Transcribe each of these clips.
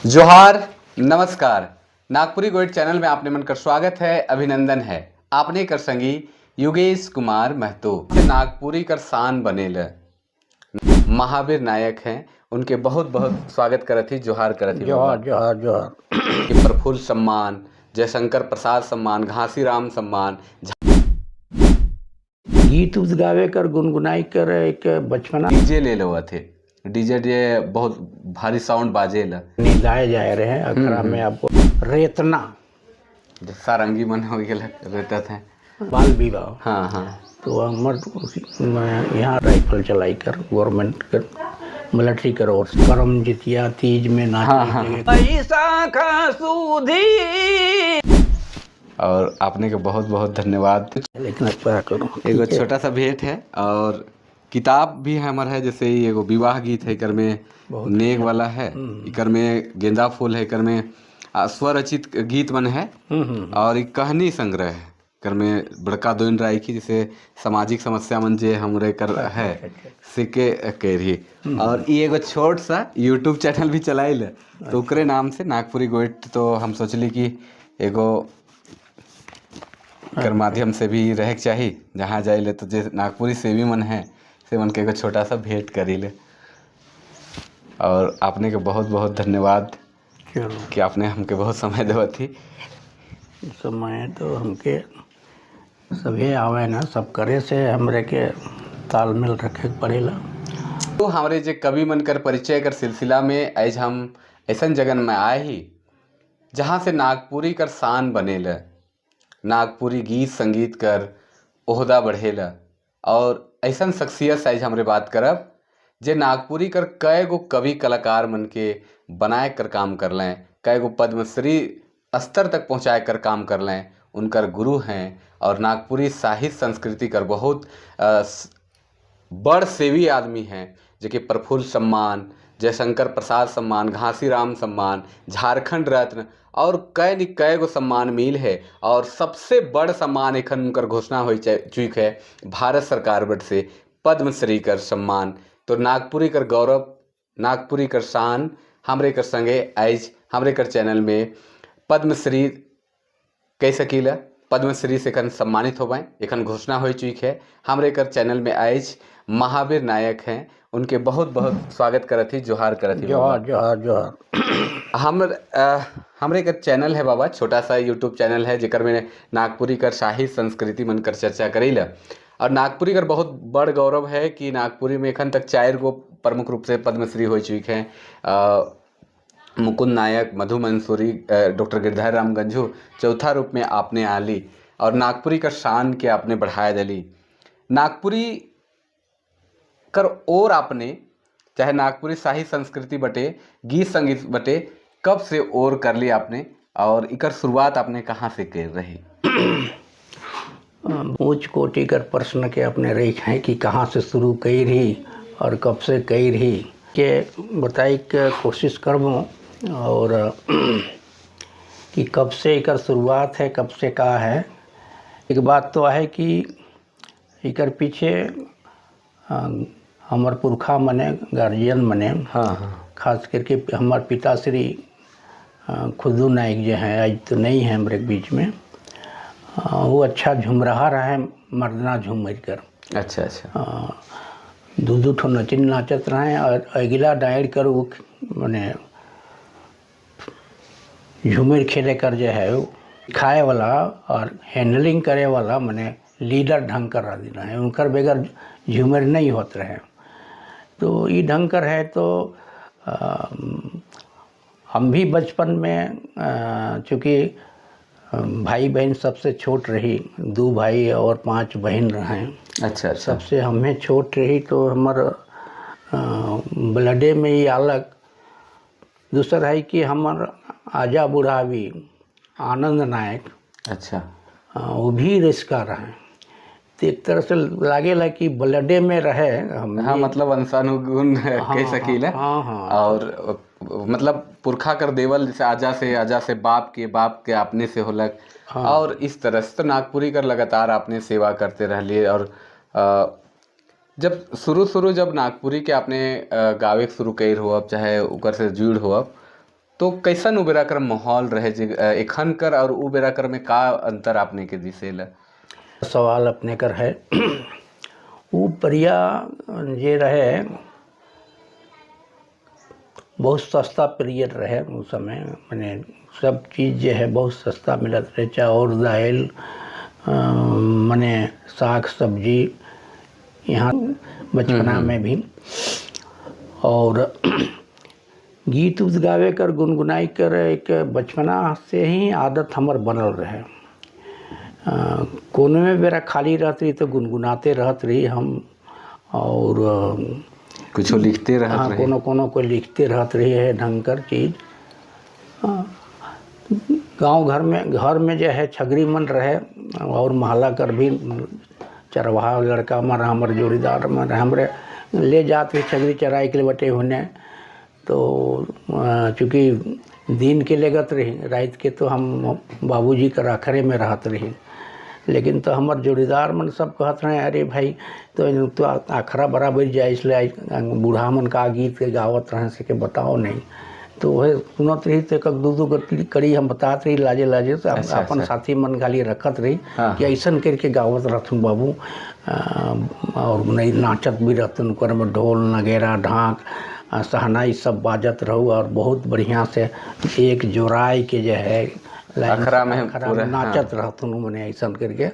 जोहार, नमस्कार। नागपुरी गोइट चैनल में आपने मन कर स्वागत है, अभिनंदन है। आपने कर संगी युगेश कुमार महतो। नागपुरी कर शान बनेल महावीर नायक हैं, उनके बहुत बहुत स्वागत करत ही, जोहार करत ही। जोहार, जोहार, जोहार। के प्रफुल्ल सम्मान, जयशंकर प्रसाद सम्मान, घासीराम सम्मान। गीत उत गावे कर, गुनगुनाई कर एक बचपना। डीजे ले लो थे, डीजे जे बहुत भारी साउंड बाजे ला। निदाए जाए रहे अखरा में आपको रेतना। सारंगी मन हो गेल रहता थे। बाल विवाह। हाँ हाँ तो हमर मैं यहाँ राइफल चलाई कर, गवर्नमेंट कर, मिलिट्री कर और करम, जितिया, तीज में नाच। हाँ। सूधी। और आपने के बहुत बहुत धन्यवाद। लेकिन अब क्या करूँ? एगो छोटा सा भेंट है और किताब भी हमर है, जैसे ई एगो विवाह गीत है, एकर में नेग वाला है, एकर में गेंदा फूल है, एकर में स्वरचित गीत मन है और एक कहानी संग्रह है। एकर में बड़का दोइन राय की जैसे सामाजिक समस्या मन जे हमरे कर है से के रही। और ई एगो छोट सा यूट्यूब चैनल भी चलाइल, तो ओकरे नाम से नागपुरी गोइट। तो हम सोचली कि एगो एकर माध्यम से भी रहे के चाही। जहाँ जाइले तो जे नागपुरी सेवी मन है से मन के एगो छोटा सा भेंट करी ले। और आपने के बहुत बहुत धन्यवाद चलो। कि आपने हमके बहुत समय देवत थी। समय तो हमके सभे आवे ना, सब करे से हमरे के तालमेल रखे के पड़ेला। तो हमारे जे कवि मन कर परिचय कर सिलसिला में आज हम ऐसन जगन में आए ही जहाँ से नागपुरी कर शान बनेल, नागपुरी गीत संगीत कर ओहदा बढ़ेला और ऐसन शख्सियत से आज हमरे बात करब जे नागपुरी कर कई गो कवि कलाकार मन के बनाए कर काम कर लें, कई गो पद्मश्री स्तर तक पहुँचाए कर काम कर लें, उनकर गुरु हैं और नागपुरी साहित्य संस्कृति कर बहुत बड़ सेवी आदमी हैं, जो कि प्रफुल्ल सम्मान, जयशंकर प्रसाद सम्मान, घासीराम सम्मान, झारखंड रत्न और कई नि कई गो सम्मान मिल है और सबसे बड़ सम्मान एखन उनकर घोषणा हो चुक है भारत सरकार बट से पद्मश्री कर सम्मान। तो नागपुरी कर गौरव, नागपुरी कर शान हमरे कर संगे आज हमरे कर चैनल में पद्मश्री कह सकीला, पद्मश्री से एखन सम्मानित हो पाए, एखन घोषणा हो चुकी है। हमरे कर चैनल में आज महावीर नायक हैं, उनके बहुत बहुत स्वागत करत ही, जोहार करत ही। जोहार, जोहार, जोहार। हमरे कर चैनल है बाबा, छोटा सा यूट्यूब चैनल है जेकर में नागपुरी कर शाही संस्कृति मन कर चर्चा करीला और नागपुरी कर बहुत बड़ गौरव है कि नागपुरी में एखन तक चार गो प्रमुख रूप से पद्मश्री हो चुके हैं, मुकुंद नायक, मधु मंसूरी, डॉक्टर गिरधारी राम गंझू, चौथा रूप में आपने आली और नागपुरी का शान के आपने बढ़ाया दिली। नागपुरी कर और आपने चाहे नागपुरी शाही संस्कृति बटे, गीत संगीत बटे, कब से और कर ली आपने और इकर शुरुआत आपने कहाँ से कर रही? ऊंच कोटि कर प्रश्न के अपने रही हैं कि कहाँ से शुरू कई रही और कब से कई रही के बताई के कोशिश करबो और कि कब से एकर शुरुआत है, कब से का है। एक बात तो है कि एकर पीछे हमर पुरखा मने, गार्जियन मने, हाँ हाँ खास करके हमार पिताश्री खुदू नायक जो हैं, आज तो नहीं है हमारे बीच में, वो अच्छा झुमरहा रहे, मर्दना झूमर कर। अच्छा अच्छा दू दू ठो नचिन नाचत रहे और अगिला डायर कर वो मने झूमर खेले कर जो है वो खाए वाला और हैंडलिंग करे वाला, मने लीडर ढंग कर रह देना है, उनकर बगैर झूमर नहीं होत रहे। तो ये ढंग कर है। तो हम भी बचपन में, चूँकि भाई बहन सबसे छोट रही, दो भाई और पांच बहन रहे। अच्छा अच्छा सबसे हमें छोट रही, तो हमार ब्लडे में ही अलग। दूसर है कि हमार आजा बूढ़ा भी आनंद नायक, वो भी रिश्का रहे, तो एक तरह से लागेला कि ब्लडे में रहे हम। हाँ, मतलब वंशानुगुण कह सकीला। हाँ। और मतलब पुरखा कर देवल, जैसे आजा से, आजा से बाप के, बाप के आपने से होलक। और इस तरह से तो नागपुरी कर लगातार आपने सेवा करते रहलिए। और जब शुरू शुरू जब नागपुरी के आपने गावे के शुरू कर हो अब, चाहे ओकर से जुड़ हो अब, तो तो कैसन उ बेरा कर माहौल रहे जे एखन कर और उ बेरा कर में का अंतर आपने के दिसेला? सवाल अपने कर है। वो परिया जे रहे बहुत सस्ता पीरियड रहे उस समय, माने सब चीज़ जे है बहुत सस्ता मिलत रहे, चाउर दाल, माने साग सब्जी यहाँ बचपना में भी। और गीत उत गावे कर गुनगुनाई कर एक बचपना से ही आदत हमर बनल रहे। कोनो में बेरा खाली रहत रही तो गुनगुनाते रहत रही हम, और कुछो लिखते रहत हाँ, रहे। कोनो कोनो को लिखते रहत रही है ढंग कर चीज। गांव घर में जो है छगरी मन रहे और महला कर भी चरवाहा लड़का मन हमर जोड़ीदार मन हमरे ले जात रही छगरी चराए के लिए बटे होने। तो चूँकि दिन के लेगत रही, रात के तो हम बाबूजी कर आखरे में रहत रही। लेकिन तो हमार जोड़ीदार मन सब कहत रहे, अरे भाई तो आखरा बराबर जाए, इसलिए बूढ़ा मन का गीत के गावत रहे से के बताओ नहीं। तो वह सुनत रही तो एक दू दू कड़ी हम बतात रही लाजे लाजे, तो अपन साथी मन खाली रखत रही कि ऐसन करके गावत रहथुन बाबू। और नहीं नाचत भी रहथुन, ओकर में ढोल नगेरा ढाक सहनाई सब बाजत रहू, और बहुत बढ़िया से एक जोराई के जो है अखरा में अखरा पूरा, में नाचत रहथुन मने ऐसन करके।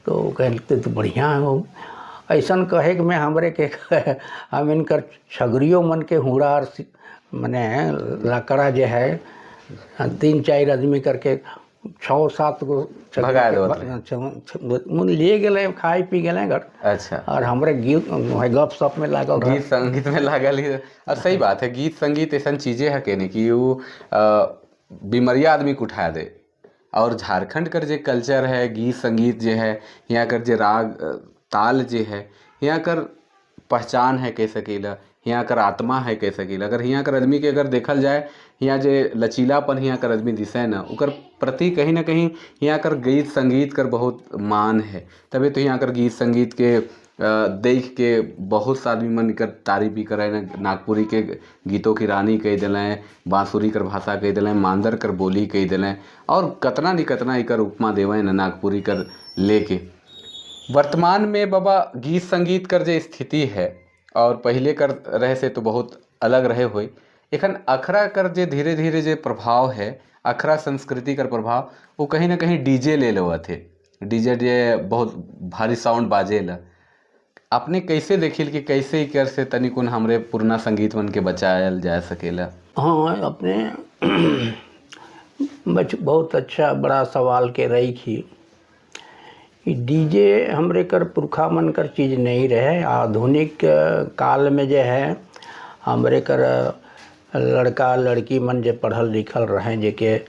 तो कहते तो बढ़िया हो ऐसन कहे के में हमरे के हम इनकर छगरियो मन के हुड़ा मने लकड़ा जो है 3-4 आदमी करके 6-7 गो भगा देवत ले गेले, खाए पी गेले घर। और हमरे गीत गप सप में लागल रहे। गीत संगीत में लागल ही। और सही बात है, गीत संगीत ऐसा चीज़ें है के नहीं कि वो बीमारिया आदमी को उठा दे। और झारखंड कर जे कल्चर है, गीत संगीत जे है, यहाँ कर जे राग ताल जे है, यहाँ कर पहचान है कह सकीला, यहाँ कर आत्मा है कह सकीला। अगर यहाँ कर आदमी के अगर देखल जाए, यहाँ जे लचीलापन यहाँ कर आदमी दिसे ना, उकर प्रति कहीं ना कहीं यहाँ कर गीत संगीत कर बहुत मान है। तभी तो यहाँ कर गीत संगीत के देख के बहुत सा आदमी मन कर तारीफ भी करे ना, नागपुरी के गीतों की रानी कह दिलें, बांसुरी कर भाषा कह दिलें, मांदर कर बोली कह दिलें, और कतना नहीं कतना एकर उपमा देवें ना नागपुरी कर लेके। वर्तमान में बाबा गीत संगीत कर जे स्थिति है और पहले कर रहे से तो बहुत अलग रहे हुए, एखन अखरा कर जे धीरे धीरे जे प्रभाव है, अखरा संस्कृति कर प्रभाव वो कहीं ना कहीं डीजे ले लेवत है। डीजे जे बहुत भारी साउंड बाजेला। आपने कैसे देखिल कि कैसे कर से तनिकुन हमरे पुरना संगीत मन के बचायल जा सकेला? हाँ, अपने बहुत अच्छा बड़ा सवाल के रही थी। डीजे हमरे कर पुरखा मन कर चीज़ नहीं रहे। आधुनिक काल में जो है हमरे कर लड़का लड़की मन जो पढ़ल लिखल रहे, जेके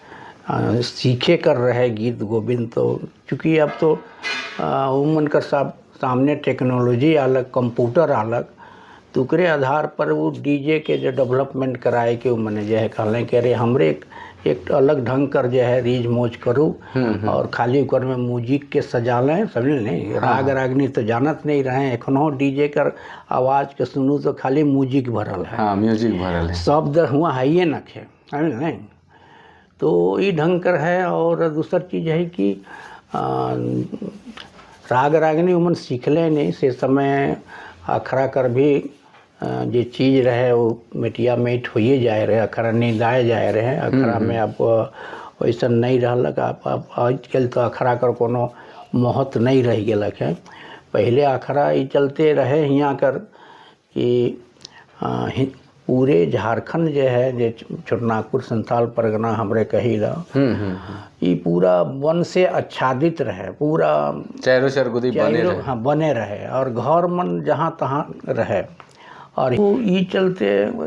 सीखे कर रहे गीत गोविंद, तो चूँकि अब तो उमन कर सब सामने टेक्नोलॉजी अलग, कंप्यूटर अलग, तो ओकरे आधार पर वो डीजे के जो डेवलपमेंट कराए के मने जो है कहलें कि अरे हमरे एक अलग ढंग कर जो है रीज मौज करूँ और खाली ओकर में म्यूजिक के सजा लें, समझ नहीं। राग रागनी तो जानत नहीं रहे। एखनो डीजे कर आवाज़ के सुनू तो खाली म्यूजिक भरल है। हाँ, म्यूजिक भरल है, शब्द हुआ है ये न खे, समझ नहीं। तो ये ढंग कर है। और दूसर चीज़ है कि राग रागनी उमन सीखले नहीं से समय अखरा कर भी जे चीज़ रहे वो मिटिया मेट होइए जाए रहे, अखरा निंदाए जाए रहे। अखरा में अब वैसा नहीं रहलक। आप आजकल तो अखरा कर कोनो महत्व नहीं रह गलक है। पहले अखरा ही चलते रहे हियाँ कर कि पूरे झारखंड जो है, जे छोटनागपुर संथाल परगना हमरे कहिला, ये पूरा वन से आच्छादित रहे, पूरा चारों चार गुदी बने रहे। हाँ, बने रहे और घर मन जहाँ तहाँ रहे। और ये चलते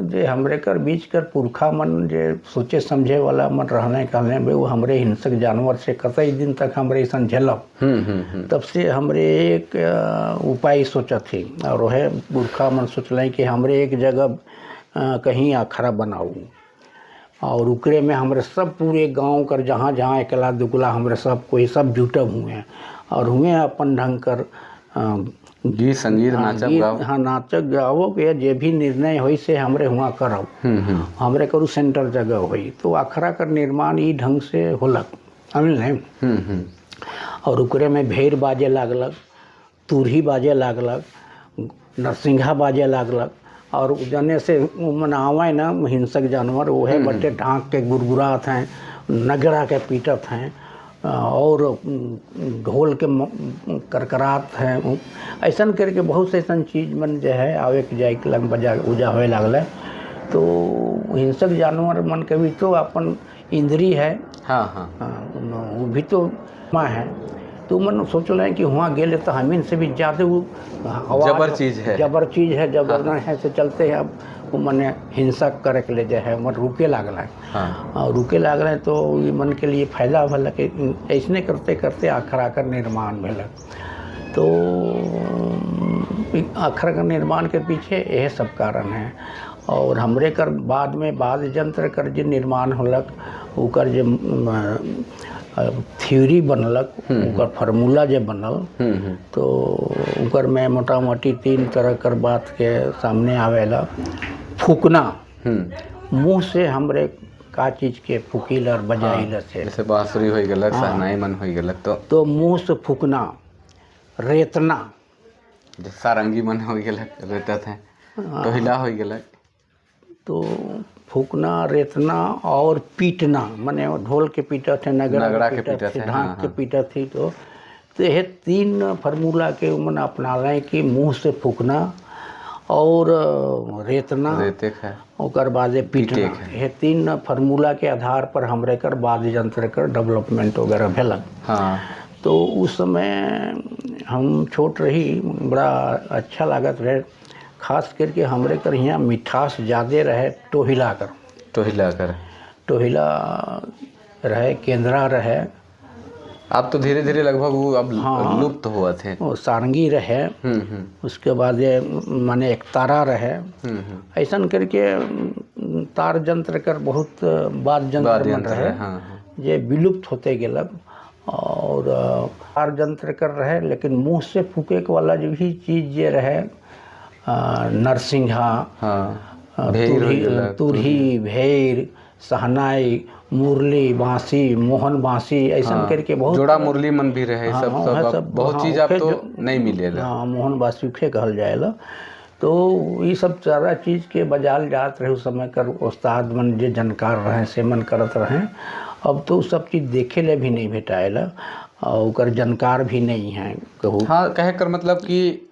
जे हमरे कर बीच कर पुरखा मन जे सोचे समझे वाला मन रहने कहने भाई वो हमरे हिंसक जानवर से कतई दिन तक हमरे ऐसा झेलब, तब से हमरे एक उपाय सोचत थी। और वह पुरखा मन सोचल कि हमरे एक जगह कहीं अखरा बनाऊ और उकरे में हमरे सब पूरे गांव कर जहाँ जहाँ एकला दुकला हमरे सब कोई सब जुटब हुए और हुए अपन ढंग कर गीत संगीत, हाँ, नाचब गीत गाओ। हाँ, नाचक गाओ के जे भी निर्णय होई से हमरे हुआ करब। हम्म हम्म हमरे करू सेंटर जगह होई, तो अखरा कर निर्माण ई ढंग से होलक, समझ नहीं? हम्म हम्म और ओकरे में भेड़ बाजे लागलक, तुरही बाजे लागलक, नरसिंहा बाजे लागलक। और जने से मन आवे ना हिंसक जानवर, वह बटे ढांक के गुरगुरात हैं, नगरा के पीटत हैं और ढोल के करकरात हैं। ऐसन करके बहुत से ऐसन चीज़ मन जो है आवे के जाए के लग बजा उजा होए लागल। तो हिंसक जानवर मन के भी तो अपन इंद्री है। हाँ हाँ हाँ, वो भी तो माँ है। तो मन सोच रहे हैं कि वहाँ गेले तो हमीन से भी ज़्यादा वो आवाज़ जबर चीज़ है। जबर चीज़ है, जबर हाँ। है से चलते हैं। अब वो मने हिंसा करे के लिए जो है मन रुके लागल है। और रुके लागल है तो ये मन के लिए फायदा भल कि ऐसने करते करते अखरा कर निर्माण भेल। तो अखरा के निर्माण के पीछे यह सब कारण है। और हमरे कर बाद में वाद्य यंत्र कर जे निर्माण होलक, ओकर जे थ्योरी बनलक, ओकर फार्मूला जे बनल, हम्म हम्म तो ओकर में मोटा मोटी तीन तरह कर बात के सामने आवेला। फूकना, मुँह से हमरे का चीज़ के फूकील और बजाइल से। जैसे बांसुरी हो गलक, शहनाई मन हो गलक तो। तो मुँह से फूकना, रेतना, जैसे सारंगी मन हो गलक, रेतत है, टोहिला हो गलक। तो फूकना, रेतना और पीटना, माने ढोल के पीटत है, नगरा नगरा के के पीटत पीटत है, है, ढाक हाँ, के हाँ। पीटत थी। तो यह तीन फार्मूला के मन अपना लें कि मुँह से फूकना और रेतना, रेते है, ओकर बाद पीटना। पीटे के। ये तीन फार्मूला के आधार पर हमरे कर वाद्य यंत्र कर डेवलपमेंट वगैरह भेलक। तो उस समय हम छोट रही, बड़ा अच्छा लागत रहे। खास करके हमरे कर यहाँ मिठास ज़्यादा रहे टोहिला कर। टोहिला कर। टोहिला रहे, केंद्रा रहे। अब तो धीरे धीरे लगभग वो अब हाँ। लुप्त हुआ थे। और सारंगी रहे, हम्म हम्म उसके बाद ये माने एक तारा रहे। हम्म हम्म ऐसन करके तार यंत्र कर बहुत वाद्य यंत्र वाद्य मन यंत्र रहे है, हाँ हाँ जे विलुप्त होते गेलक। और तार यंत्र कर रहे, लेकिन मुँह से फूके के वाला जो भी चीज़ जे रहे, नरसिंहा, भेड़ हो तुरही, गेलक, तुरही, भेड़, शहनाई, मुरली, बांसी, मोहन बांसी, ऐसा करके बहुत जोड़ा मुरली मन भी रहे। हाँ, सब हाँ, सब वह अब सब, बहुत हाँ, चीज अब ओखे तो जो नहीं मिलेला। हाँ, मोहन बांसी उखे कहल जाएला। तो ये सब सारा चीज़ के बजाल जात रहे उस समय कर उस्ताद मन जे जानकार रहे से मन करत रहे। अब तो सब चीज़ देखे ले भी नहीं भेटाएला और ओकर जानकार भी नहीं है कहू। हाँ, कहे कर मतलब कि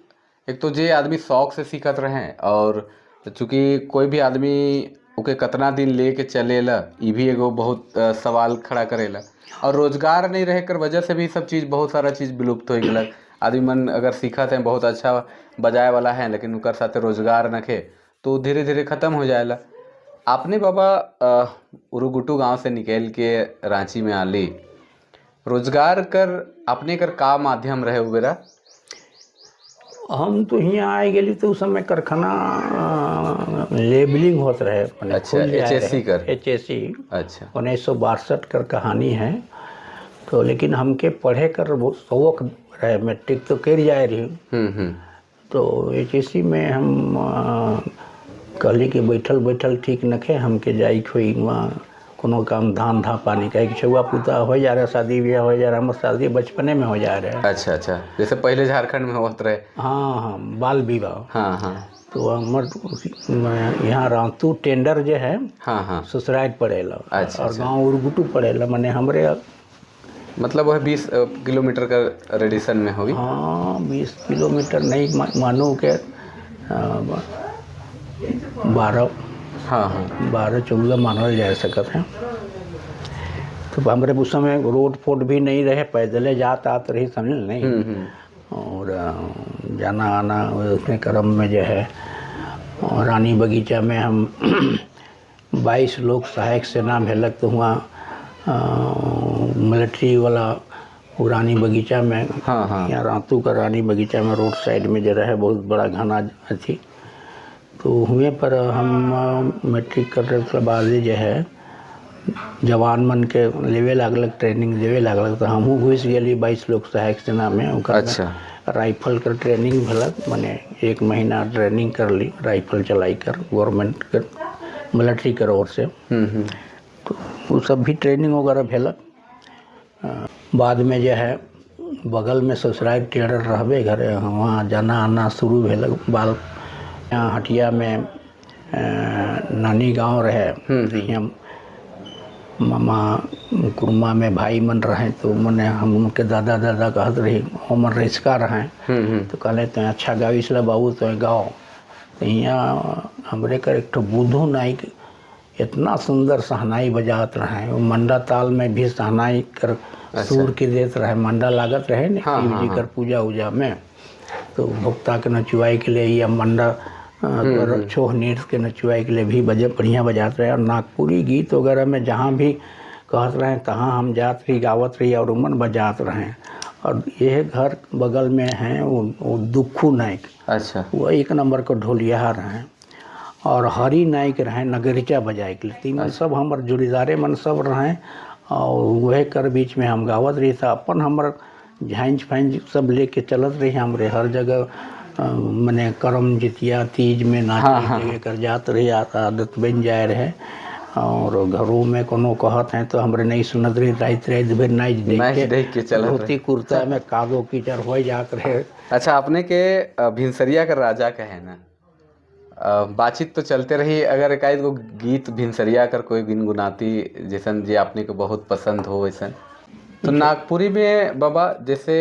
एक तो जे आदमी शौक से सीखत रहे और चूँकि कोई भी आदमी ओके कतना दिन लेके चलेला, ई भी एगो बहुत सवाल खड़ा करेला। और रोजगार नहीं रहे कर वजह से भी सब चीज़, बहुत सारा चीज़ विलुप्त हो गलक। आदमी मन अगर सीखत है, बहुत अच्छा बजाए वाला है, लेकिन उनकर साथे रोजगार नखे तो धीरे धीरे ख़त्म हो जाएला। आपने बाबा उरुगुटू गांव से निकल के रांची में आली, रोजगार कर अपने कर का माध्यम रहे उ बेरा? हम तो यहाँ आए गेली तो उस समय कारखाना लेबलिंग होत रहे, मने खुल जाए। HSC कर। HSC। 1962 कर कहानी है। तो लेकिन हमके पढ़े कर बहुत शौक रहे, मैट्रिक तो कर जाए रही। हम्म हम्म तो HSC में हम कहली कि बैठल बैठल ठीक नखे, हमके जाई होई वहाँ कोनो काम धान धा पानी, काहे कि छुआ पुता हो जा रहा, शादी ब्याह हो जा रहा। हमर शादी बचपने में हो जा रहे। अच्छा अच्छा, जैसे पहले झारखंड में होत रहे। हाँ, बाल विवाह। हाँ हाँ तो हमर यहाँ रातू टेंडर जो है, हाँ हाँ ससुराल पड़ेला। और गांव उरगुटू पड़ेला, माने हमरे मतलब वह 20 किलोमीटर का रेडिएशन में होगी। हाँ, 20 किलोमीटर नहीं, मानो के 12, हाँ हाँ 12-14 मानल जा सकत है। तो हमरे उस समय रोड फोड भी नहीं रहे, पैदले जात आत रही, समझ नहीं? हम्म हम्म और जाना आना उसमें क्रम में जो है, और रानी बगीचा में हम 22 लोग सहायक सेना भेलक, तो हुआ मिलिट्री वाला वो रानी बगीचा में, हाँ हाँ यहाँ रातू का रानी बगीचा में रोड साइड में जो रहे बहुत बड़ा घना अथी, तो हुए पर हम मैट्रिक करे के बाद जो है जवान मन के लेवे लागलक, ट्रेनिंग देवे लागलक, तो हमहूँ घुस गेली 22 लोग सहायक सेना में। ओकर में राइफल कर ट्रेनिंग भेलक, माने 1 महीना ट्रेनिंग कर ली राइफल चलाई कर, गवर्नमेंट कर मिलिट्री कर ओर से। तो वो सब भी ट्रेनिंग वगैरह भेलक। बाद में जे है बगल में ससुराल टेढ़र रहबे घरे, वहाँ जाना आना शुरू भेलक। बाल यहाँ हटिया में नानी गांव रहे, यहाँ मामा कुरमा में भाई मन रहे, तो मने हम उनके दादा दादा कहत रही, मन रिस्का रहे, तो कहले तो अच्छा गाविस ला बाबू तो गाओ। तो यहाँ हमरे कर एक ठो बुधू नाइक इतना सुंदर सहनाई बजात रहे, वो मंडा ताल में भी सहनाई कर सुर के देत रहे, मंडा लागत रहे ने शिव जी कर पूजा उजा में, तो भोक्ता के नचुआई के लिए या मंडा छोह नृत्य के नचुआई के लिए भी बजे बढ़िया बजाते रहे। और नागपुरी गीत वगैरह में जहाँ भी कहत रहे तहाँ हम जात रही, गावत रही और उमन बजात रहे। और यह घर बगल में हैं वो दुखू नाइक, अच्छा, वो 1 नंबर के ढोलिया रहे। और हरी नाइक रहे नगरीचा बजाए के लिए। तीन सब हमार जोड़ीदारे मन सब रहे और वह कर बीच में हम गावत रही था। अपन हमार झांझ फांझ सब लेके चलत रही हमरे हर जगह, मने करम जितिया तीज में नाच जगह कर जात रही, आदत बन जाए रहे। और घरों में कोनो कहत हैं तो हमरे नहीं सुनत रही, रात रात भर नाच देख के चलत धोती कुर्ता में कादो कीचड़ हो जात रहे। अच्छा, अपने के भिनसरिया का राजा कहे ना, बातचीत तो चलते रही, अगर एकाएक गो गीत भिनसरिया कर कोई गुनगुनाती जैसन जे आपने को बहुत पसंद हो वैसन। तो नागपुरी में बाबा जैसे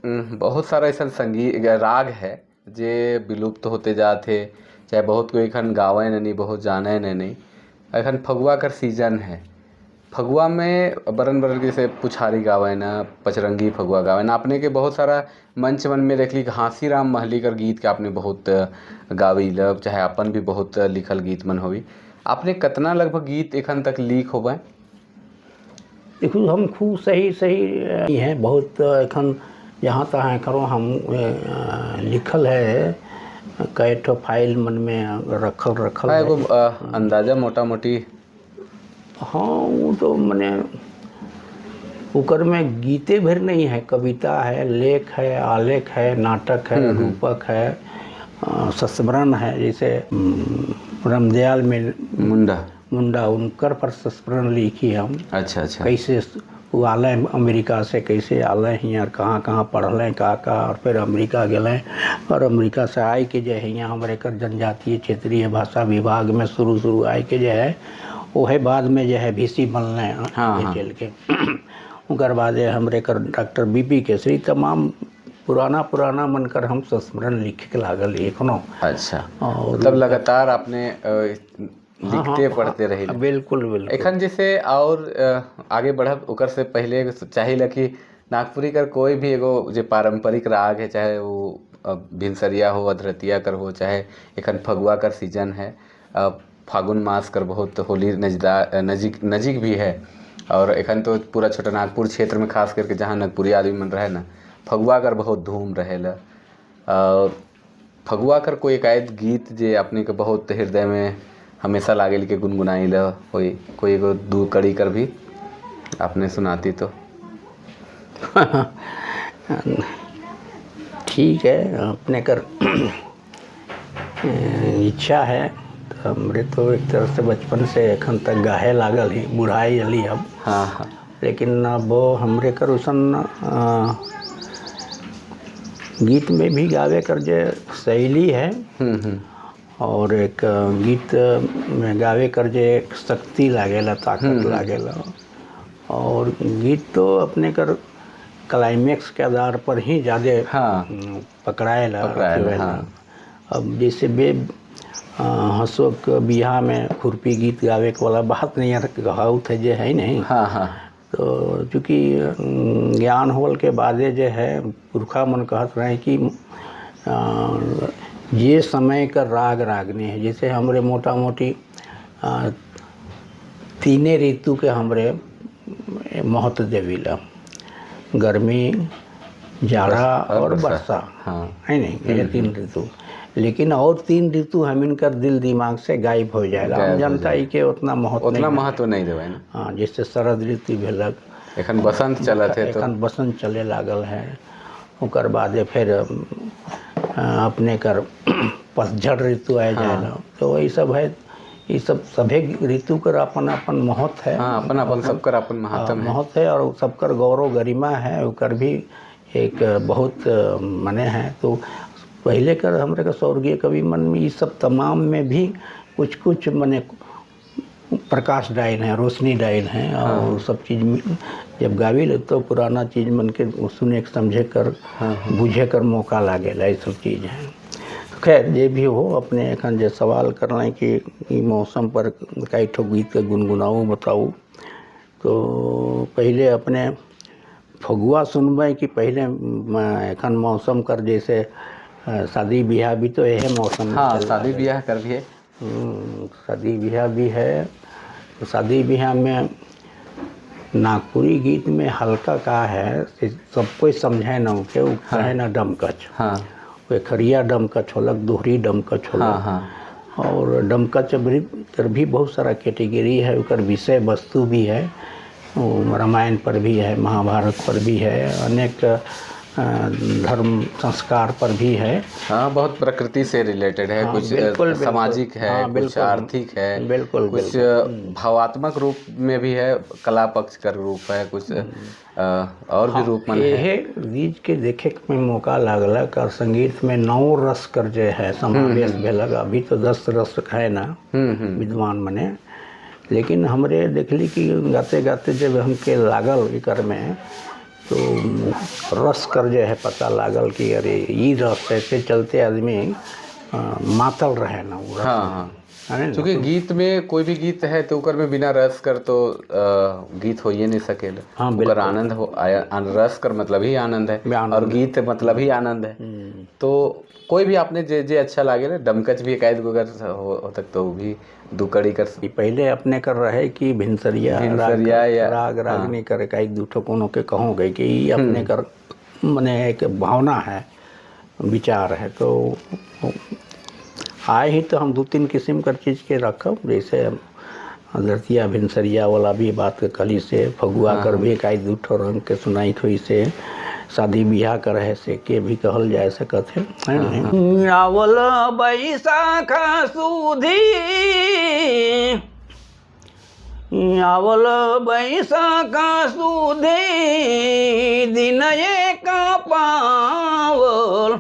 बहुत सारा ऐसा संगीत राग है जे विलुप्त होते जाते, चाहे बहुत कोई एखन गावे नहीं, बहुत जाने नहीं। एखन फगुआ कर सीजन है, फगुआ में बरन बरन जैसे पुछारी गावे ना, पचरंगी फगुआ गावे ना, अपने के बहुत सारा मंच मन में देखली घासी राम महली कर गीत के आपने बहुत गावी लब, चाहे अपन भी बहुत लिखल गीत मन होवी। आपने कितना लगभग गीत एखन तक लीक होवे? देखो हम खूब सही सही हैं बहुत एखन जहाँ तहाँ करो हम लिखल है, कई ठो फाइल मन में रखल रखल है। एगो अंदाजा मोटा मोटी? हाँ, वो तो मने उकर में गीते भर नहीं है, कविता है, लेख है, आलेख है, नाटक है, रूपक है, संस्मरण है। जैसे रामदयाल में मुंडा उनकर पर संस्मरण लिखी हम। अच्छा अच्छा। कैसे वो आले अमेरिका से, कैसे आले हैं और कहाँ कहाँ पढ़ल का का, और फिर अमेरिका गए और अमेरिका से आए के जो है यहाँ हमारे कर जनजातीय क्षेत्रीय भाषा विभाग में शुरू शुरू आए के जो है वो है बाद में जो है VC बनने चल के। उनकर बाद हमरे कर डॉक्टर BP Kesari, तमाम पुराना पुराना मन कर हम संस्मरण लिखे के लागल एखनो। अच्छा, और तब लगातार आपने लिखते पढ़ते रहे? बिल्कुल बिल्कुल। एखन जैसे और आगे बढ़ब ओकर से पहले चाहिए कि नागपुरी कर कोई भी एगो जो पारंपरिक राग है, चाहे वो भिनसरिया हो, अधरतिया कर हो, चाहे एखन फगुआ कर सीजन है, फागुन मास कर बहुत होली नजीक नजीक भी है, और एखन तो पूरा छोटा नागपुर क्षेत्र में खास करके जहाँ नागपुरी आदमी मन रहे ना, फगुआ कर बहुत धूम रहेला। फगुआ कर कोई एकाएक गीत जे अपने के बहुत हृदय में हमेशा लागेल के गुनगुनाई ल कोई कोई एगो दू कड़ी कर भी आपने सुनाती तो। ठीक है, अपने कर इच्छा है तो हमरे तो एक तरह से बचपन से एखन तक गाहे लागल ही, बुढ़ाई अली अब। हाँ हाँ। लेकिन अब हमरे कर उसन गीत में भी गावे कर जे शैली है और एक गीत में गावे कर जे एक शक्ति लागेला, ताकत लागेला। और गीत तो अपने कर क्लाइमेक्स के आधार पर ही ज़्यादा हाँ पकड़ाएला। हाँ। अब जैसे बे हंसोक बियाह में खुरपी गीत गावे के वाला बात नहीं है, कहावत है जे है नहीं। हाँ हाँ। तो चूँकि ज्ञान होल के बादे जो है पुरखा मन कहत रहे कि ये समय का राग रागनी है। जैसे हमरे मोटा मोटी तीने ऋतु के हमरे महत्व देवीला, गर्मी, जाड़ा और वर्षा। हाँ। है नहीं, ये तीन ऋतु। लेकिन और तीन ऋतु हम इनकर दिल दिमाग से गायब हो जाएगा, हम जनता के उतना महत्व नहीं देवे ना। हाँ, जैसे शरद ऋतु भेलक, एखन बसंत चलत है, एखन बसंत चले लागल है, ओकर बादे फिर अपने कर पतझड़ ऋतु आए जाएला। तो वही सब है, ये सब सभे ऋतु कर अपन अपन महत्व है। हाँ, अपन अपन सबकर अपन महात्म है। महत्व है और सबकर गौरव गरिमा है, ओकर भी एक बहुत मने है। तो पहले कर हमरे का स्वर्गीय कवि मन में ये सब तमाम में भी कुछ कुछ मने प्रकाश डायल है, रोशनी डायल है। और सब चीज़ में जब गावी ले तो पुराना चीज़ मन के सुने के समझे कर बुझे कर मौका लागेला, ये सब चीज़ है। तो खैर जे भी हो, अपने एखन जे सवाल करना कि ई मौसम पर कई ठो गीत के गुनगुनाऊ बताऊ, तो पहले अपने फगुआ सुनबै कि पहले एखन मौसम कर जैसे शादी ब्याह भी तो यही मौसम में हाँ, चल रहा शादी है। ब्याह कर भी है। शादी ब्याह भी है। तो शादी ब्याह में नागपुरी गीत में हल्का का है से सब कोई समझे न के उ कहे न डमकच। वे खरिया डमकच होलक, दोहरी डमकच होलक। हाँ हाँ और डमकच भी कर भी बहुत सारा कैटेगरी है, ओकर विषय वस्तु भी है, वो रामायण पर भी है, महाभारत पर भी है, अनेक धर्म संस्कार पर भी है। हाँ, बहुत प्रकृति से रिलेटेड है। हाँ, कुछ बिल्कुल, बिल्कुल। सामाजिक है, हाँ, कुछ बिल्कुल। आर्थिक है, बिल्कुल, कुछ भावात्मक रूप में भी है, कला पक्ष का रूप है, कुछ और भी रूप मन है। यहे बीज के देखे में मौका लागलक और संगीत में 9 रस कर जे है समावेश भेलक। अभी तो 10 रस है ना विद्वान मने, लेकिन हमरे देखली कि गाते गाते जब हमके लागल एकर में तो रस कर जे है पता लागल कि अरे ई रस ऐसे चलते आदमी मातल रहे ना वो रस। हाँ हाँ है ना? क्योंकि गीत में कोई भी गीत है तो ओकर में बिना रस कर तो गीत हो ही नहीं सकेला। हाँ, ओकर आनंद हो रस कर मतलब ही आनंद है आनंद। और गीत मतलब ही आनंद है। तो कोई भी आपने जे जे अच्छा लागे ना, डमकच भी एक गो अगर हो तक तो भी दू कड़ी कर ई पहले अपने कर रहे कि भिनसरिया भिनसरिया राग या- राग रागनी करे का एक दूठो कोनो के कहो गई कि ई अपने कर मने एक भावना है, विचार है। तो आए ही तो हम 2-3 किस्म कर चीज़ के रखब, जैसे धरतिया भिनसरिया वाला भी बात के कली से फगुआ कर भी एक आई दूठो रंग के सुनाई हुई से शादी ब्याह कर है से के भी कहल जाए सकत है, है नहीं? आवल बैसाखा सुधी, आवल बैसाखा सुधी, दिन एक पावल,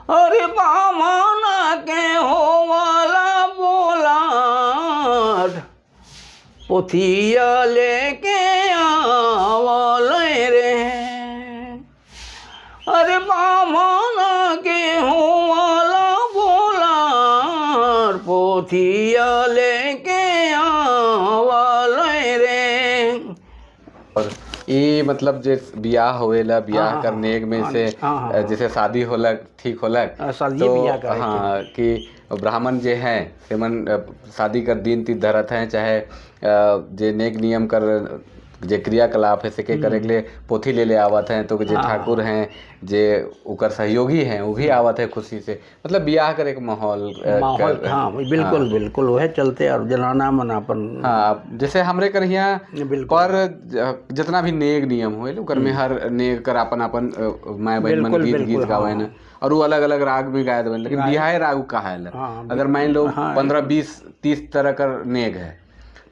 अरे बामन के होवला बोलाट, पोथिया लेके आवल रे, अरे बामन के होवला बोलाट, पोथिया लेके आवल रे। और ये मतलब जे बियाह होवेला, बियाह हाँ, कर नेग में हाँ, से हाँ, हाँ, जैसे शादी होलक, ठीक होलक, हाँ, शादिये तो बियाह करे के। हाँ, कि ब्राह्मण जे हैं से मन शादी कर दिन तिथ धरत हैं, चाहे जे नेक नियम कर जे क्रियाकलाप है से के करे के लिए पोथी ले ले आवत हैं, तो जे ठाकुर हैं जे उकर सहयोगी हैं वो भी आवत है खुशी से, मतलब बियाह करे के माहौल माहौल हाँ बिल्कुल बिल्कुल वह चलते और जनाना मन अपन। हाँ, जैसे हमरे कर हियाँ बिल्कुल। पर जितना भी नेग नियम होए ओकर में हर नेग कर अपन अपन माय बहन मन बिल्कुल, गीत बिल्कुल, गीत गावे न, और वो अलग अलग राग भी गाए देवन, लेकिन बिहाय राग कहा है। हाँ, अगर मान लो 15 20 30 तरह कर नेग है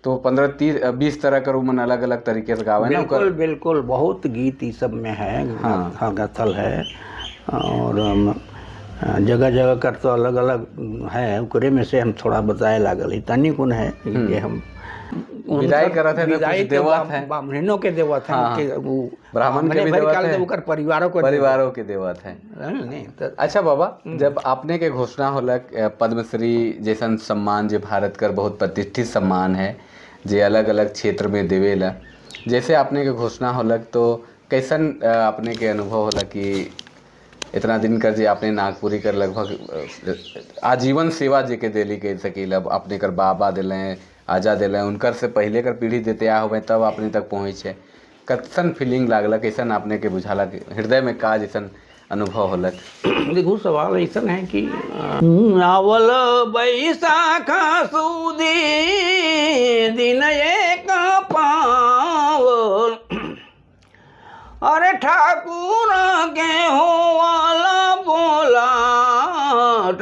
तो 15 30 20 तरह कर मन अलग अलग तरीके से गावे ना ओकर। बिल्कुल बिल्कुल, बहुत गीत इस सब में है। हाँ, गाथल है और जगह जगह कर तो अलग अलग है, ओकरे में से हम थोड़ा बताए लागल ही तनी कुन है कि हम विदाई करत है तो विदाई कुछ तो देवत है। ब्राह्मणों के देवत है, उनके वो ब्राह्मण के भी ब्राह्मणे भर देवत काल है। तो ओकर परिवारों को परिवारों के देवत है। है नहीं तो अच्छा बाबा, जब आपने के घोषणा होलक पद्मश्री जैसन सम्मान जे भारत कर बहुत प्रतिष्ठित सम्मान है जे अलग अलग क्षेत्र में देवेला, जैसे आपने के घोषणा होलक तो कैसन आपने के अनुभव होला कि इतना दिन कर जे आपने नागपुरी कर लगभग आजीवन सेवा जे के देली के सकील, अब आपने कर बाबा दिले आजा दिले उनकर से पहले कर पीढ़ी देते आ होबे तब आपने तक पहुँचे, कैसन फीलिंग लागल, कैसन आपने के बुझाला हृदय में का जैसन अनुभव होलक? देखो सवाल ऐसा है कि आवल बैसाखा सुदी दिन एक पावल, अरे ठाकुर के हो वाला बोलाट,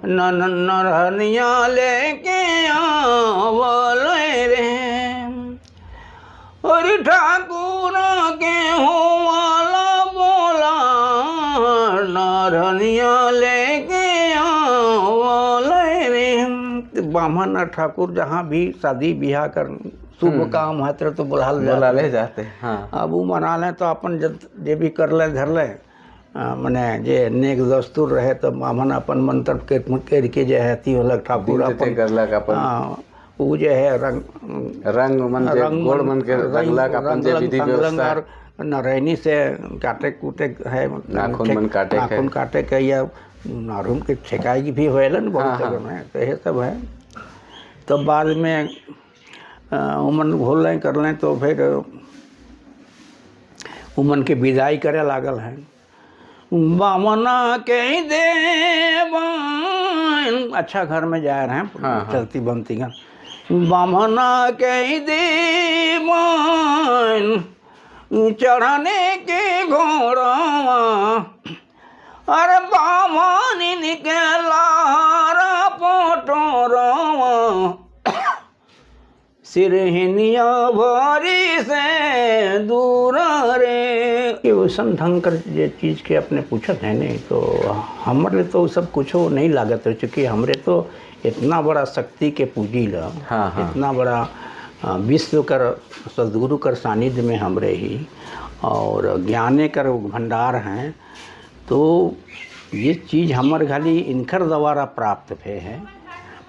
नन नरहनिया लेके आवल रे। अरे ठाकुर के हो वाला बोला, नरहनिया लेके आवल रे। तो ब्राह्मण और ठाकुर जहाँ भी शादी ब्याह कर शुभ काम है तो बुलाल जाते। बुला ले जाते हैं, हाँ। अब वो मना लें तो अपन जब जे भी कर लें धर लें, मने जे नेक दस्तूर रहे तो ब्राह्मण अपन मंत्र के कर के जे है अथी होलक, ठाकुर दिन अपन करलक अपन। हाँ, उ जे है रंग रंग मन जे रंग गोड़ मन के रंगलक अपन जे विधि व्यवस्था और नरैनी से काटे कूटे है, नाखून मन काटे के। नाखून काटे के या नाखून के छेकाई भी होएलन बहुत जगह में, तो ये सब है। तब बाद में उमन घोल लें कर लें तो फिर उमन के विदाई करे लागल हैं। बामना के देवान, अच्छा घर में जा रहे हैं, हाँ। चलती बनती का। बामना के देवान चढ़ने के घोड़वा, अरे बामनिन के लारा पोटोरवा, सिरहिनिया भरी से दूर रे। ये वैसन ढंग कर जे चीज़ के अपने पूछत है नहीं, तो हमरे तो सब कुछो नहीं लागत है, चूँकि हमरे तो इतना बड़ा शक्ति के पूजी ला, हाँ, हाँ। इतना बड़ा विश्व कर सदगुरु कर सानिध्य में हमरे ही और ज्ञाने कर भंडार हैं, तो ये चीज़ हमर खाली इनकर द्वारा प्राप्त भे है।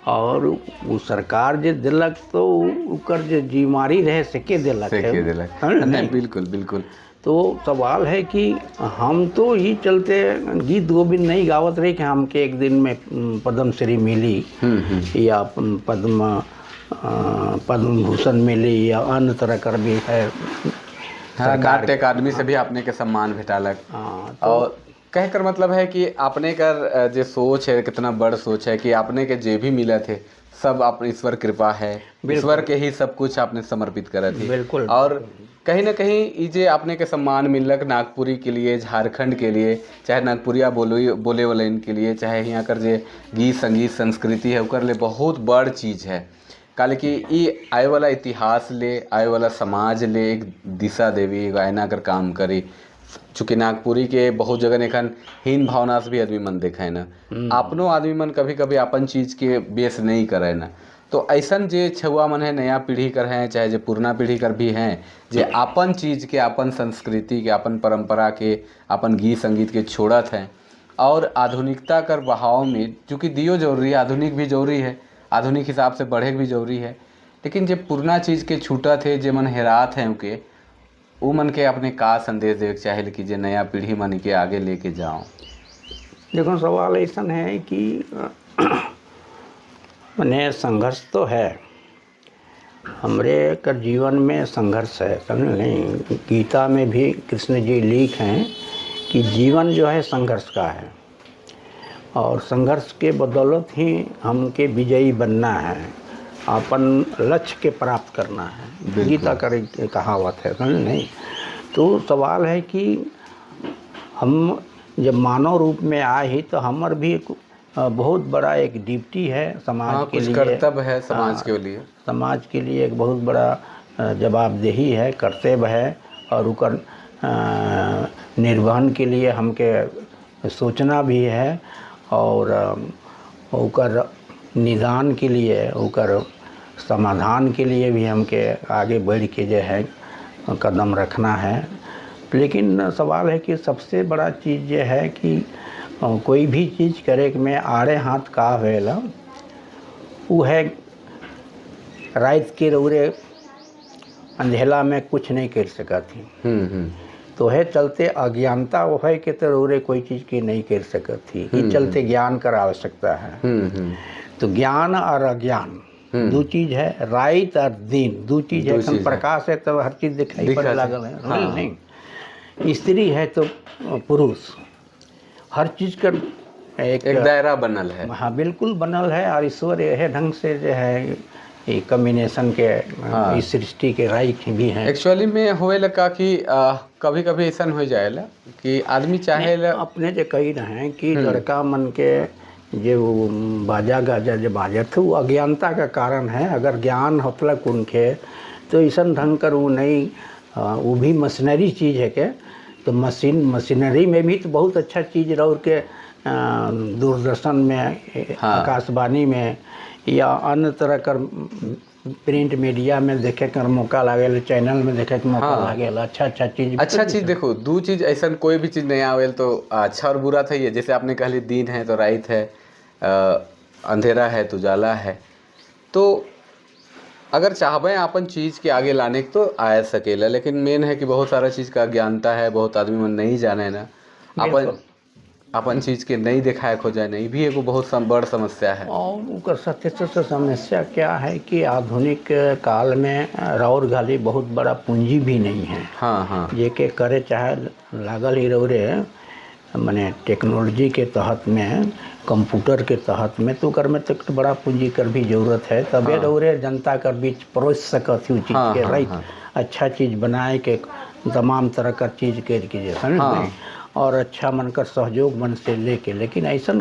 और वो सरकार जे दिलक तो उकर जे जिम्मेवारी रहे से के दिलक से है। के दिलक। समझ नहीं, नहीं? बिल्कुल बिल्कुल। तो सवाल है कि हम तो ही चलते गीत गोविंद नहीं गावत रहे कि हमके एक दिन में पद्मश्री मिली या पद्म भूषण मिली या अन्य तरह कर भी है। हाँ, नाट्य अकादमी से भी आपने के सम्मान भेटालक। हाँ, तो और कह कर मतलब है कि आपने कर जे सोच है कितना बड़ सोच है कि आपने के जे भी मिला थे सब आप ईश्वर कृपा है, ईश्वर के ही सब कुछ आपने समर्पित करा थी। बिल्कुल। और कहीं ना कहीं ये जे आपने के सम्मान मिलक नागपुरी के लिए, झारखंड के लिए, चाहे नागपुरिया बोलो बोले वाले इनके लिए, चाहे यहाँ कर जे गीत संगीत संस्कृति है उकर ले बहुत बड़ चीज़ है। काले कि ये आए वाला इतिहास ले, आए वाला समाज ले एक दिशा देवी, एक आईना कर काम करी। चूँकि नागपुरी के बहुत जगह एखन हीन भावना से भी आदमी मन देखे ना, अपनो आदमी मन कभी कभी अपन चीज़ के बेस नहीं करे ना, तो ऐसन जे छुआ मन है नया पीढ़ी कर हैं चाहे जे पुरना पीढ़ी कर भी हैं, जे अपन चीज़ के, अपन संस्कृति के, अपन परंपरा के, अपन गीत संगीत के छोड़त हैं और आधुनिकता कर बहाव में, चूँकि दियो जरूरी है, आधुनिक भी जरूरी है, आधुनिक हिसाब से बढ़े भी जरूरी है, लेकिन जे पुरना चीज़ के छूटत है, जे मन हेरात हैं उनके, उ मन के अपने का संदेश देवे के चाहे कि जे नया पीढ़ी मन के आगे लेके जाओ। देखो सवाल ऐसा है कि मने संघर्ष तो है, हमरे कर जीवन में संघर्ष है, समझ नहीं। गीता में भी कृष्ण जी लिख हैं कि जीवन जो है संघर्ष का है और संघर्ष के बदौलत ही हमके विजयी बनना है, अपन लक्ष्य के प्राप्त करना है। गीता का एक कहावत है, समझ नहीं। तो सवाल है कि हम जब मानव रूप में आए ही तो हमर भी एक बहुत बड़ा एक ड्यूटी है समाज हाँ, के कुछ लिए, कर्तव्य है समाज के लिए, समाज के लिए एक बहुत बड़ा जवाबदेही है, कर्तव्य है और उकर निर्वहन के लिए हमके सोचना भी है और उकर निदान के लिए, उकर समाधान के लिए भी हमके आगे बढ़ के जो है कदम रखना है। लेकिन सवाल है कि सबसे बड़ा चीज़ ये है कि कोई भी चीज़ करे में आड़े हाथ का होएला, वो है रात के रौरे अंधेला में कुछ नहीं कर सकती। तो है चलते अज्ञानता वो है कि तो रौरे कोई चीज़ की नहीं कर सकती, ये चलते ज्ञान कर आवश्यकता है। तो ज्ञान और अज्ञान दो चीज़ है, रात और दिन दो चीज़ है। चीज़ है। प्रकाश है तो हर चीज़ दिखाई पड़े लागल है, हाँ। नहीं स्त्री है तो पुरुष, हर चीज़ का एक दायरा बनल है। हाँ बिल्कुल बनल है और ईश्वर यह ढंग से जो है ये कम्बिनेशन के इस सृष्टि के राइक भी हैं। एक्चुअली में होए लगा कि कभी कभी ऐसा हो जाएला कि आदमी चाहे ला। अपने जो कही रहे हैं कि लड़का मन के जो वो बाजा गाजा जो बाजत है, वो अज्ञानता का कारण है। अगर ज्ञान होतलक उनके तो ऐसा ढंग कर वो नहीं, वो भी मशीनरी चीज़ है के, तो मशीनरी में भी तो बहुत अच्छा चीज़ रह के दूरदर्शन में, आकाशवाणी में या अन्य तरह कर प्रिंट मीडिया में देखे कर मौका लागेला, चैनल में देखे के मौका लागेला, अच्छा अच्छा चीज़। अच्छा चीज देखो, दो चीज ऐसा कोई भी चीज नहीं आवेल तो अच्छा और बुरा था ये। जैसे आपने कहली दिन है तो रात है, अंधेरा है तो उजाला है। तो अगर चाहबे अपन चीज़ के आगे लाने के तो आ सकेला, लेकिन मेन है कि बहुत सारा चीज़ का अज्ञानता है, बहुत आदमी मन नहीं जाने ना, अपन अपन चीज़ के नहीं दिखाए हो जाए नहीं भी एगो बहुत बड़ समस्या है। और ओकर सत्य से समस्या क्या है कि आधुनिक काल में राउर घाली बहुत बड़ा पूंजी भी नहीं है। हाँ हाँ जे के करे चाहे लागल ही रौरे माने टेक्नोलॉजी के तहत में, कंप्यूटर के तहत में, तो कर में तो एक बड़ा पूंजी कर भी जरूरत है, तबे रौरे जनता कर बीच परोस सकत ही चीज़ के, राइट? अच्छा चीज़ बनाए के तमाम तरह का चीज़ के जैसा नहीं, और अच्छा मन कर सहयोग मन से लेके, लेकिन ऐसा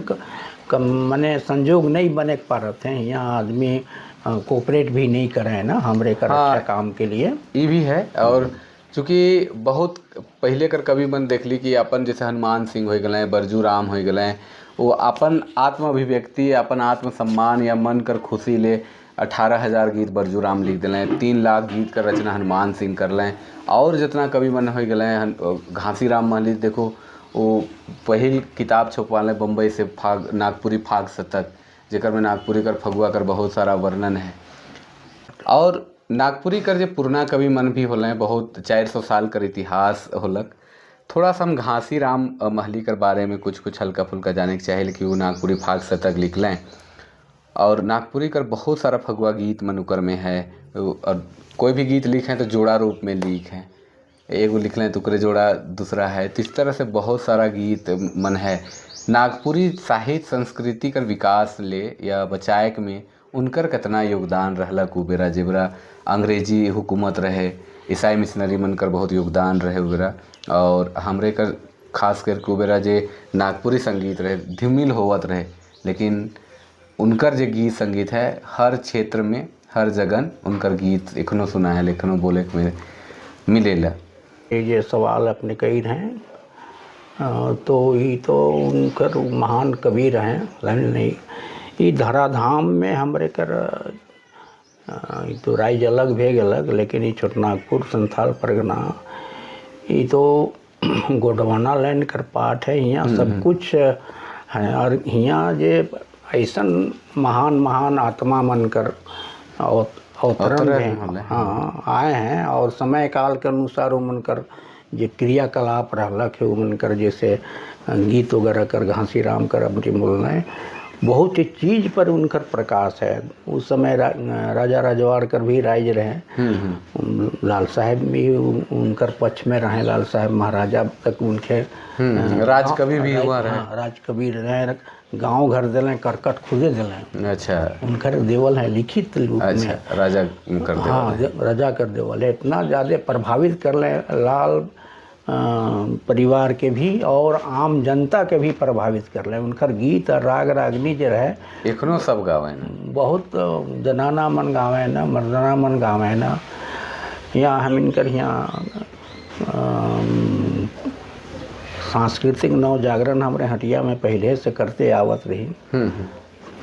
मने संजोग नहीं बने पारत हैं। यहाँ आदमी कोऑपरेट भी नहीं करे हैं ना हमरे कर अच्छा काम के लिए। ये भी है। और चूँकि बहुत पहले कर कवि मन देख ली कि अपन जैसे हनुमान सिंह हो गए, बरजू राम हो गए, वो अपन आत्म अभिव्यक्ति, अपन आत्मसम्मान या मन कर खुशी ले 18,000 गीत बरजू राम लिख दिलें, 3 लाख गीत कर रचना हनुमान सिंह कर लें। और जितना कवि मन हो गए, घासी राम महली देखो वो पहिल किताब छपवा लें बम्बई से फाग, नागपुरी फाग शतक, जेकर में नागपुरी कर फगुआ कर बहुत सारा वर्णन है। और नागपुरी कर जो पुरना कवि मन भी होलें, बहुत 400 साल कर इतिहास होलक। थोड़ा सा हम घासी राम महली कर बारे में कुछ कुछ हल्का फुल्का जाने के चाहे कि वो नागपुरी फाग शतक लिख लें। और नागपुरी कर बहुत सारा फगुआ गीत मनुकर में है, और कोई भी गीत लिखें तो जोड़ा रूप में लिखें, एगो लिख लें तो ओकरे जोड़ा दूसरा है, तो इस तरह से बहुत सारा गीत मन है। नागपुरी साहित्य संस्कृति कर विकास ले या बचाए में उनकर कितना योगदान रहलक उ बेरा, जेबरा अंग्रेजी हुकूमत रहे, ईसाई मिशनरी मन कर बहुत योगदान रहे उ बेरा। और हमरे कर खास करके उ बेरा जे नागपुरी संगीत रहे धीमिल होवत रहे, लेकिन उनकर जे गीत संगीत है हर क्षेत्र में हर जगन उनकर गीत एखनो सुना है, एखनो बोले के मिलेला। ये सवाल अपने कही रहे तो ये तो उनकर महान कवि रहे नहीं। ये धराधाम में हमरे कर तो राइज अलग भे अलग, लेकिन ये छोटनागपुर संथाल परगना ये तो गोंडवाना लैंड कर पार्ट है, यहाँ सब कुछ है। और यहाँ जे ऐसा महान महान आत्मा मन कर अवतरण में हाँ आए हैं, और समय काल के अनुसार उमन कर जे क्रियाकलाप रहलक है, उमन कर जैसे गीत वगैरह कर घासी राम कर अपनी बोलना बहुत ही चीज़ पर उनकर प्रकाश है। उस समय राजा रजवाड़ कर भी राज रहे, लाल साहेब भी उनकर पक्ष में रहे, लाल साहेब महाराजा तक उनके राज कवि भी हुआ रहे। हाँ, राज कवि रहे, गांव घर दिलें, करकट खुदे दिलें। अच्छा, उनकर देवल है लिखित रूप में। अच्छा, राजा कर देवल। हाँ, राजा कर देवल है। इतना ज़्यादा प्रभावित कर लें लाल परिवार के भी और आम जनता के भी प्रभावित कर ले। उनकर गीत और राग रागनी जो रहे एखनो सब गावे ना, बहुत जनाना मन गावे ना, मर्दाना मन गावे ना। यहाँ हम इनकर यहाँ सांस्कृतिक नव जागरण हमारे हटिया में पहले से करते आवत रही।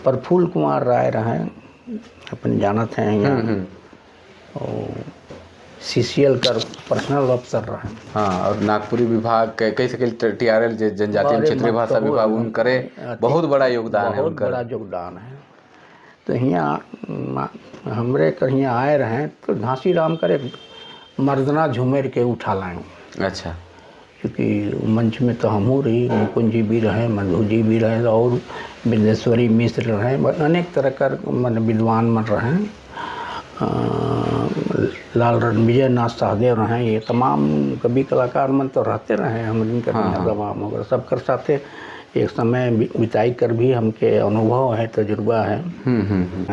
प्रफुल्ल कुमार राय रहे, अपन जानत हैं यहाँ, और CCL कर पर्सनल अफसर रहे। हाँ, और नागपुरी विभाग के कई सके TRL जनजातीय क्षेत्रीय भाषा विभाग उनकरे बहुत बड़ा योगदान है, बहुत बड़ा योगदान है। तो यहाँ हमरे कर यहाँ आए रहे तो झांसी राम कर एक मर्दना झूमेर के उठा लाए। अच्छा, क्योंकि मंच में तो हम रही, मुकुंद जी भी रहे, मधु जी भी रहे, और बिंदेश्वरी मिश्र रहे, अनेक तरह कर मन विद्वान मन रहे, लाल रणविजय नाथ सहदेव रहे, ये तमाम कवि कलाकार मन तो रहते रहे हम इनकर। हाँ, तमाम अगर सबकर साथे एक समय बिताई कर भी हमके अनुभव है, तजुर्बा है।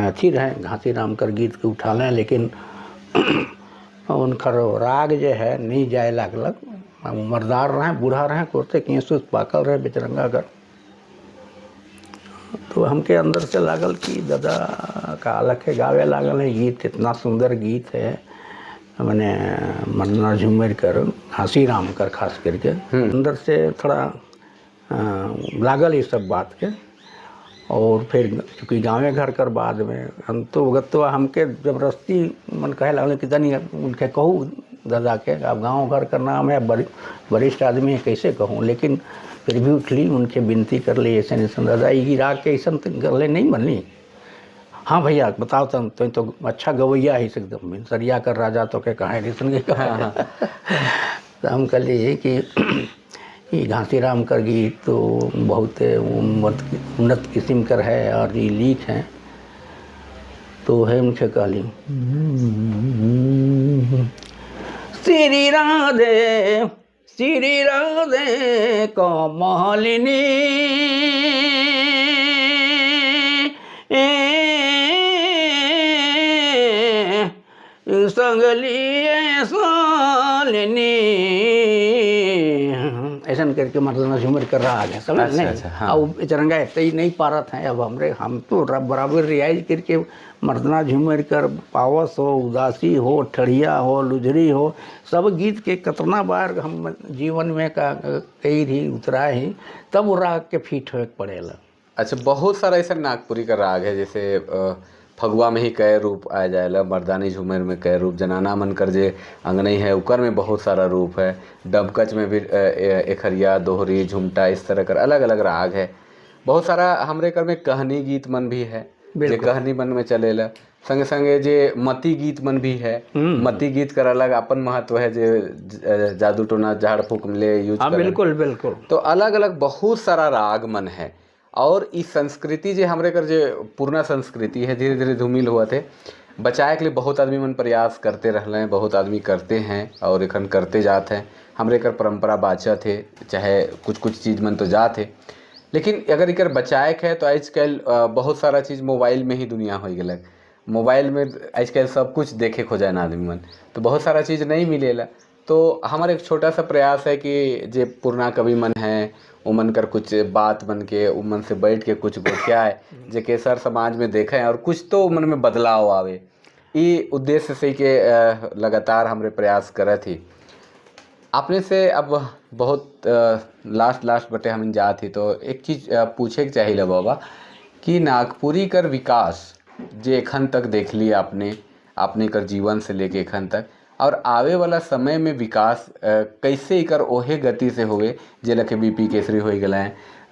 अथी रहे घासी राम कर गीत के उठा लें, लेकिन उनकर राग जो है नहीं जाए लागलक। उमरदार रहे, बूढ़ा रहे, कोरते केस उस पाकल रहे बेचरंगा कर। तो हमके अंदर से लागल कि दादा का अलग है गावे लागल है गीत, इतना सुंदर गीत है, मैंने मरना झूमर कर घासी राम कर खास करके अंदर से थोड़ा लागल ये सब बात के। और फिर चूँकि गाँवे घर कर बाद में हम तो गत्तो हमके जबरदस्ती मन कहे लागल कि तनी उनके कहूँ दादा के, अब गाँव घर का नाम है, वरिष्ठ आदमी है, कैसे कहूँ। लेकिन फिर भी उठली उनके विनती कर ली, ऐसे ऐसे दादा ये राग के ऐसा गले नहीं बनली। हाँ भैया बताओ तुम तो अच्छा गवैया है एकदम, सरिया कर राजा तो के कहाँ ऐसन के। तो हम कहलिए कि ये घासीराम कर गीत तो बहुत उन्नत किस्म कर है और ये लीक है। तो है उनसे कहली श्री राधे कमलिनी संग लिए सालिनी, ऐसा करके मर्दाना झूमर कर रहा है समझ नहीं। अच्छा, हाँ। अब बेचरंगा इतना ही नहीं पारत हैं। अब हमरे हम तो बराबर रियाज करके मर्दाना झूमर कर पावस हो, उदासी हो, ठड़िया हो, लुझरी हो, सब गीत के कितना बार हम जीवन में का कई ही उतरा ही, तब वो राग के फिट होए पड़ेला। अच्छा, बहुत सारा ऐसा नागपुरी का राग है, जैसे फगुआ में ही कई रूप आ जाएला, मर्दानी झूमर में कई रूप, जनाना मन कर जे अंगनई है उकर में बहुत सारा रूप है, डबकच में भी एखरिया, दोहरी, झुमटा, इस तरह कर अलग अलग राग है। बहुत सारा हमरे कर में कहनी गीत मन भी है, जे कहनी मन में चलेला, संगे संगे जे मती गीत मन भी है, मती गीत कर अलग अपन महत्व है, जे जादू टोना झाड़ फूक में ले यूज। हाँ बिल्कुल बिल्कुल। तो अलग अलग बहुत सारा राग मन है। और इस संस्कृति जे हमरे कर जे पुरना संस्कृति है धीरे धीरे धूमिल हुआ थे, बचाए के लिए बहुत आदमी मन प्रयास करते रहले हैं, बहुत आदमी करते हैं और एखन करते जात हैं। हमरे कर परंपरा बाचत है, चाहे कुछ कुछ चीज़ मन तो जात है, लेकिन अगर एकर बचाए के है तो आजकल बहुत सारा चीज़ मोबाइल में ही दुनिया हो गलक। मोबाइल में आजकल सब कुछ देखे खो जाए आदमी मन, तो बहुत सारा चीज़ नहीं मिलेला। तो हमारा एक छोटा सा प्रयास है कि जे पुरना कवि मन है उमन कर कुछ बात बन के उमन से बैठ के कुछ गोठियाए, जे के सर समाज में देखें और कुछ तो मन में बदलाव आवे, ये उद्देश्य से के लगातार हमरे प्रयास करत ही। अपने से अब बहुत लास्ट लास्ट बटे हम जात ही, तो एक चीज़ पूछे के चाहिए बाबा कि नागपुरी कर विकास जे एखन तक देख ली आपने, आपने कर जीवन से लेके एखन तक, और आवे वाला समय में विकास कैसे एकर ओहे गति से होवे, जे लखे बीपी केसरी हो गए,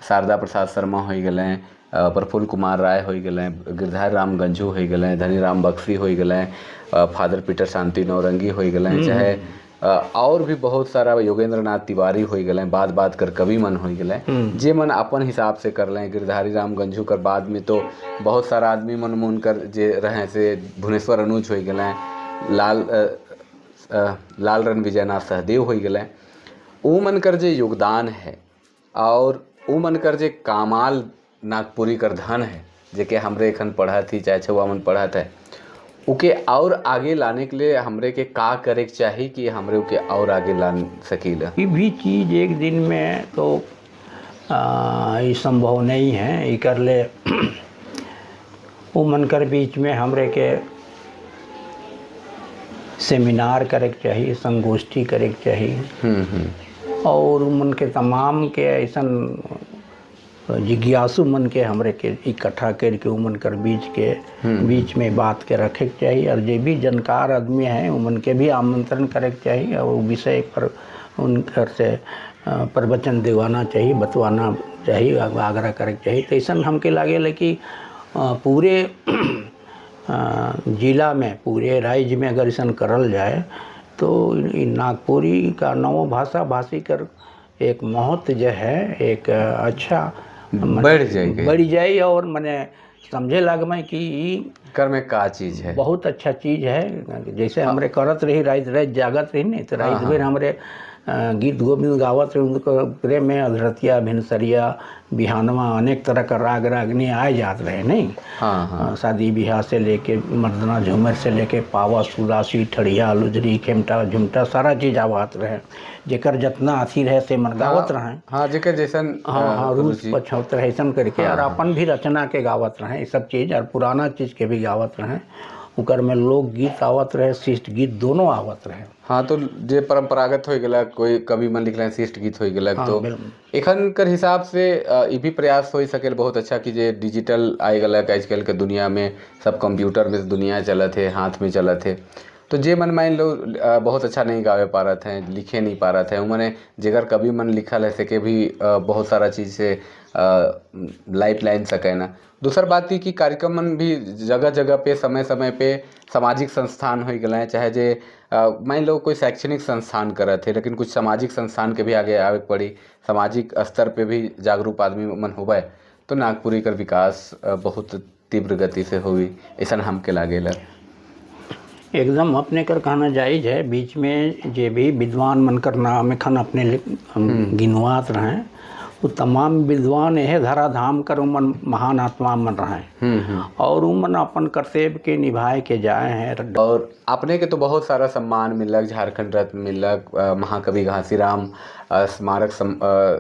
शारदा प्रसाद शर्मा हो गए, प्रफुल्ल कुमार राय हो गए, गिरधारी राम गंझू हो गए, धनी राम बख्शी हो गए, फादर पीटर शांति नौरंगी हो गए, चाहे और भी बहुत सारा योगेंद्र नाथ तिवारी हो गए, बाद बाद कर कवि मन हो गए, जे मन अपन हिसाब से कर लें। गिरधारी राम गंझू कर बाद में तो बहुत सारा आदमी मन मुन कर जे रहे से भुवनेश्वर अनुज हो गए, लाल रन विजयनाथ सहदेव हो गए, ऊ मन कर जे योगदान है और ऊ मन कर जे कामाल नागपुरी कर धन है, जेके हमरे एखन पढ़त ही चाहे छुआ मन पढ़त है, उके और आगे लाने के लिए हमरे के का करे के चाही कि हमरे उके और आगे ला सकीला। ये भी चीज़ एक दिन में तो ये संभव नहीं है। ये कर ले वो मन कर बीच में हमरे के सेमिनार करे के चाहिए, संगोष्ठी करे के चाहिए और मन के तमाम के ऐसा जिज्ञासु मन के हमरे के इकट्ठा करके उमन कर बीच में बात के रखे के चाहिए और जो भी जानकार आदमी हैं उमन के भी आमंत्रण करे के चाहिए और वो विषय पर उनकर से प्रवचन दिवाना चाहिए, बतवाना चाहिए, आग्रह करे के चाहिए। तो ऐसा हमके लागे कि पूरे जिला में, पूरे राज्य में अगर ऐसा करल जाए तो नागपुरी का नवो भाषा भाषी कर एक महत्व जो है एक अच्छा बढ़ जाएगी, बढ़ जाए और मने समझे लाग में कि कर में का चीज़ है, बहुत अच्छा चीज़ है। जैसे हमरे करत रही रात रात जागत रही नहीं तो रात भर हमरे गीत गोविंद गावत रहे, उनके में अधरतिया, भिनसरिया, बिहानवा, अनेक तरह का राग रागनी आए जात रहे नहीं। हाँ हाँ शादी ब्याह से लेके, मर्दना झूमर से लेके, पावा, सुदासी, ठड़िया, लुजरी, खेमटा, झुमटा, सारा चीज़ आवत रहे। जेकर जितना अथी रहे से मन गावत रहे। हाँ, जेकर जैसन हाँ, रूस रुचि। पछौत रहे ऐसन करके और अपन भी रचना के गावत रहे ये सब चीज़ और पुराना चीज़ के भी गावत रहे। ओकर में लोकगीत आवत रहे, शिष्ट गीत दोनों आवत रहे। हाँ, तो जे परंपरागत हो गेला, कोई कवि मन लिखले, शिष्ट गीत हो गेलक। तो एखन कर हिसाब से ई भी प्रयास हो सकेल बहुत अच्छा कि जे डिजिटल आए गलक, आजकल के दुनिया में सब कंप्यूटर में दुनिया चलत है, हाथ में चलत है, तो जे मन मान लो बहुत अच्छा नहीं गावे पारत हैं, लिखे नहीं पारत हैं, मने जेकर कवि मन लिखल है से के भी बहुत सारा चीज़ से लाइफ लाइन सके ना। दूसर बात ई कि कार्यक्रम मन भी जगह जगह पे, समय समय पे सामाजिक संस्थान हो गए, चाहे जे मान लो कोई शैक्षणिक संस्थान करत है, लेकिन कुछ सामाजिक संस्थान के भी आगे आवे के पड़ी। सामाजिक स्तर पे भी जागरूक आदमी मन होबे तो नागपुरी कर विकास बहुत तीव्र गति से होई, ऐसा हमके लागेला। एकदम अपने कर कहना जायज है। बीच में जे भी विद्वान मन कर नाम एखन अपने हम गिनवात रहे, वो तमाम विद्वान यह धराधाम कर उमन महान आत्मा मन रहे और उमन अपन कर्तव्य के निभाए के जाए हैं। और अपने के तो बहुत सारा सम्मान मिलक, झारखंड रत्न मिलक, महाकवि घासीराम स्मारक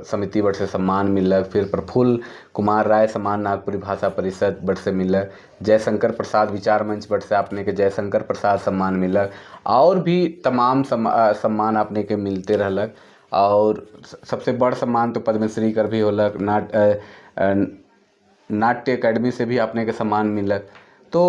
समिति बट से सम्मान मिलक, फिर प्रफुल्ल कुमार राय सम्मान नागपुरी भाषा परिषद बट से मिलक, जयशंकर प्रसाद विचार मंच बट से अपने के जयशंकर प्रसाद सम्मान मिलक और भी तमाम सम्मान अपने के मिलते रहलक। और सबसे बड़ सम्मान तो पद्मश्री कर भी होलक, नाट्य अकेडमी से भी अपने के सम्मान मिलक। तो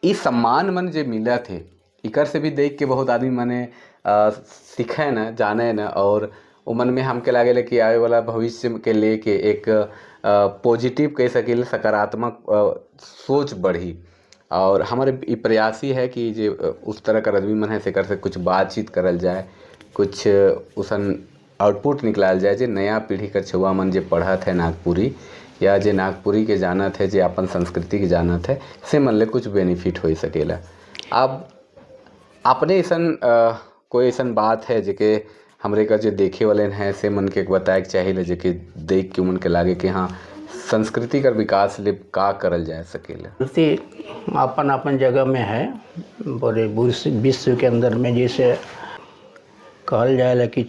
ई सम्मान मन जे मिलत है, इकर से भी देख के बहुत आदमी मने सीखे न, जाने न और ओ मन में हमके लागेला कि आवे वाला भविष्य के लेके एक पॉजिटिव कह सकील, सकारात्मक सोच बढ़ी। और हमारे ई प्रयास ही है कि जे उस तरह का आदमी मन है से से कुछ बातचीत करल जाए, कुछ उसन आउटपुट निकलाल जाए जे नया पीढ़ी कर छुआ मन जे पढ़त है नागपुरी या जे नागपुरी के जानत है, जे अपन संस्कृति के जानत है, से मन ले कुछ बेनिफिट हो सकेला। अब अपने ऐसन कोई ऐसन बात है जेके हमरे का जे देखे वाले हैं से मन के बताए के चाहिए, जेके देख के मन के लागे कि हाँ, संस्कृति का विकास ले का करल जा सकेला? संस्कृति अपन अपन जगह में है पूरे विश्व के अंदर में। जैसे कहल जाए कि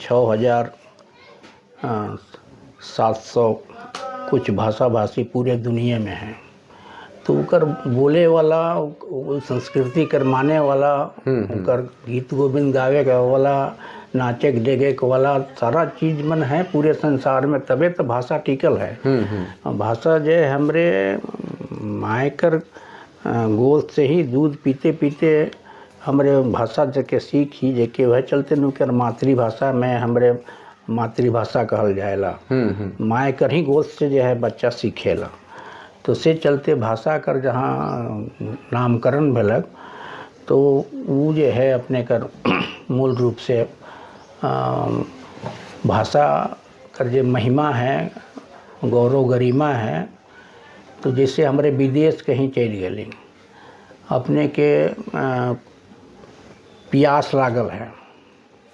6700 कुछ भाषा भाषी पूरे दुनिया में हैं, तो ओकर बोले वाला, वो संस्कृति कर माने वाला, ओकर गीत गोविंद गावे के वाला, नाचे के डेगे के वाला, सारा चीज मन है पूरे संसार में, तबे तो भाषा टिकल है। भाषा जे हमरे माय कर गोद से ही दूध पीते पीते हमरे भाषा जेके सीखी, जेके वह चलते नु कर मातृभाषा में हमरे मातृभाषा कहल जाएला। माय कर ही गोद से जो है बच्चा सीखेला, तो से चलते भाषा कर जहाँ नामकरण भेलक तो वो जे है अपने कर मूल रूप से भाषा कर जे महिमा है, गौरव गरिमा है। तो जैसे हमरे विदेश कहीं चलि गेली, अपने के प्यास लागल है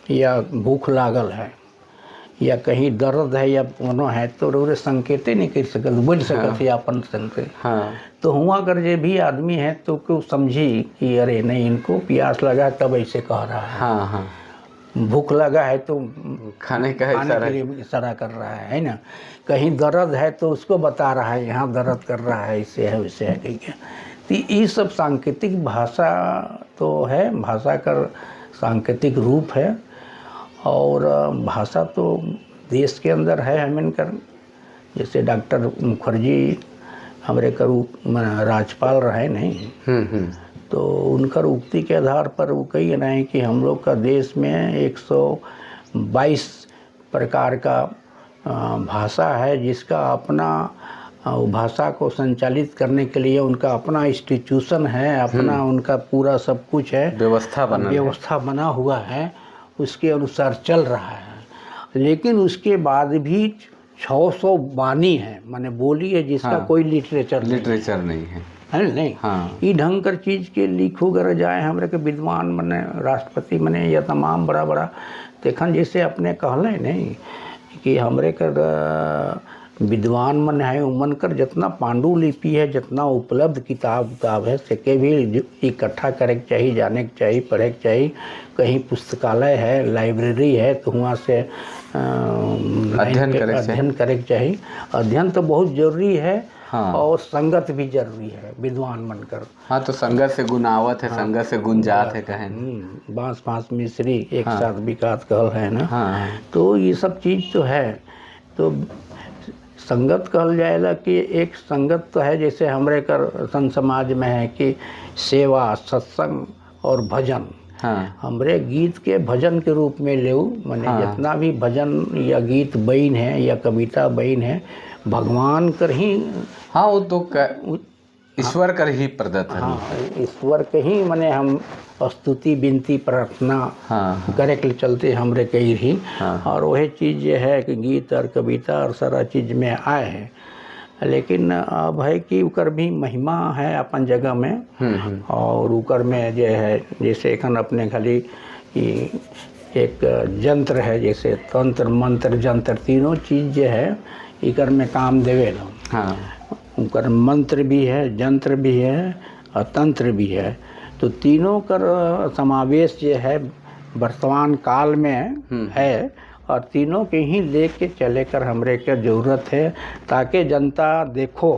या भूख लागल है या कहीं दर्द है या कोनो है, तो रउरे संकेते नहीं कर सकत, बोल सकत है अपन संकेत। तो हुआ कर जे भी आदमी है तो क्यों समझी कि अरे नहीं, इनको प्यास लगा है तब ऐसे कह रहा है, हाँ हाँ भूख लगा है तो खाने का खाने इशारा के लिए इशारा कर रहा है ना, कहीं दर्द है तो उसको बता रहा है यहाँ दर्द कर रहा है, ऐसे है, वैसे है कहीं के। तो ये सब सांकेतिक भाषा तो है, भाषा का सांकेतिक रूप है। और भाषा तो देश के अंदर है हमें कर, जैसे डॉक्टर मुखर्जी हमरे करू राज्यपाल रहे नहीं, तो उनकर उक्ति के आधार पर वो कही रहे हैं कि हम लोग का देश में 122 प्रकार का भाषा है, जिसका अपना भाषा को संचालित करने के लिए उनका अपना इंस्टीट्यूशन है, अपना उनका पूरा सब कुछ है, व्यवस्था बनल है। व्यवस्था बना हुआ है, उसके अनुसार चल रहा है। लेकिन उसके बाद भी 600 वाणी है, माने बोली है, जिसका कोई लिटरेचर नहीं। लिटरेचर नहीं है। है नहीं? हाँ। ई ढंग कर चीज के लिखो कर जाए हमरे के विद्वान मने राष्ट्रपति मने या तमाम बड़ा बड़ा तखन जैसे अपने कहले नहीं कि हमरे कर विद्वान मन है उमन कर जितना पांडुलिपि है, जितना उपलब्ध किताब उताब है, सेके भी इकट्ठा करे के चाही, जाने के चाही, पढ़े के चाही। कहीं पुस्तकालय है, लाइब्रेरी है, तो वहाँ से अध्ययन करे के चाही। अध्ययन करे के चाही। अध्ययन तो बहुत जरूरी है। हाँ। और संगत भी जरूरी है विद्वान बनकर। हाँ, तो संगत से गुण आवत है, संगत से गुण जात है कहें। बांस फांस मिश्री एक साथ बिकात कहल है ना। हाँ। तो ये सब चीज़ तो है। तो संगत कहल जाएला कि एक संगत तो है, जैसे हमरे कर संत समाज में है कि सेवा, सत्संग और भजन। हमरे गीत के भजन के रूप में लेऊ, माने जितना भी भजन या गीत बइन है या कविता बइन है, भगवान कर ही। हाँ, वो तो ईश्वर कर ही प्रदत्त है। हाँ, ईश्वर के ही माने हम स्तुति, विनती, प्रार्थना करे के चलते हमरे कही ही। और वही चीज़ जे है कि गीत और कविता और सारा चीज़ में आए है, लेकिन अब है कि उकर भी महिमा है अपन जगह में। और उकर में जो है, जैसे एखन अपने खाली कि एक यंत्र है, जैसे तंत्र, मंत्र, जंत्र तीनों चीज़ जो है इकर में काम देवेला। उनकर मंत्र भी है, यंत्र भी है और तंत्र भी है। तो तीनों कर समावेश जो है वर्तमान काल में है और तीनों के ही देख के चले कर हमरे के जरूरत है, ताकि जनता देखो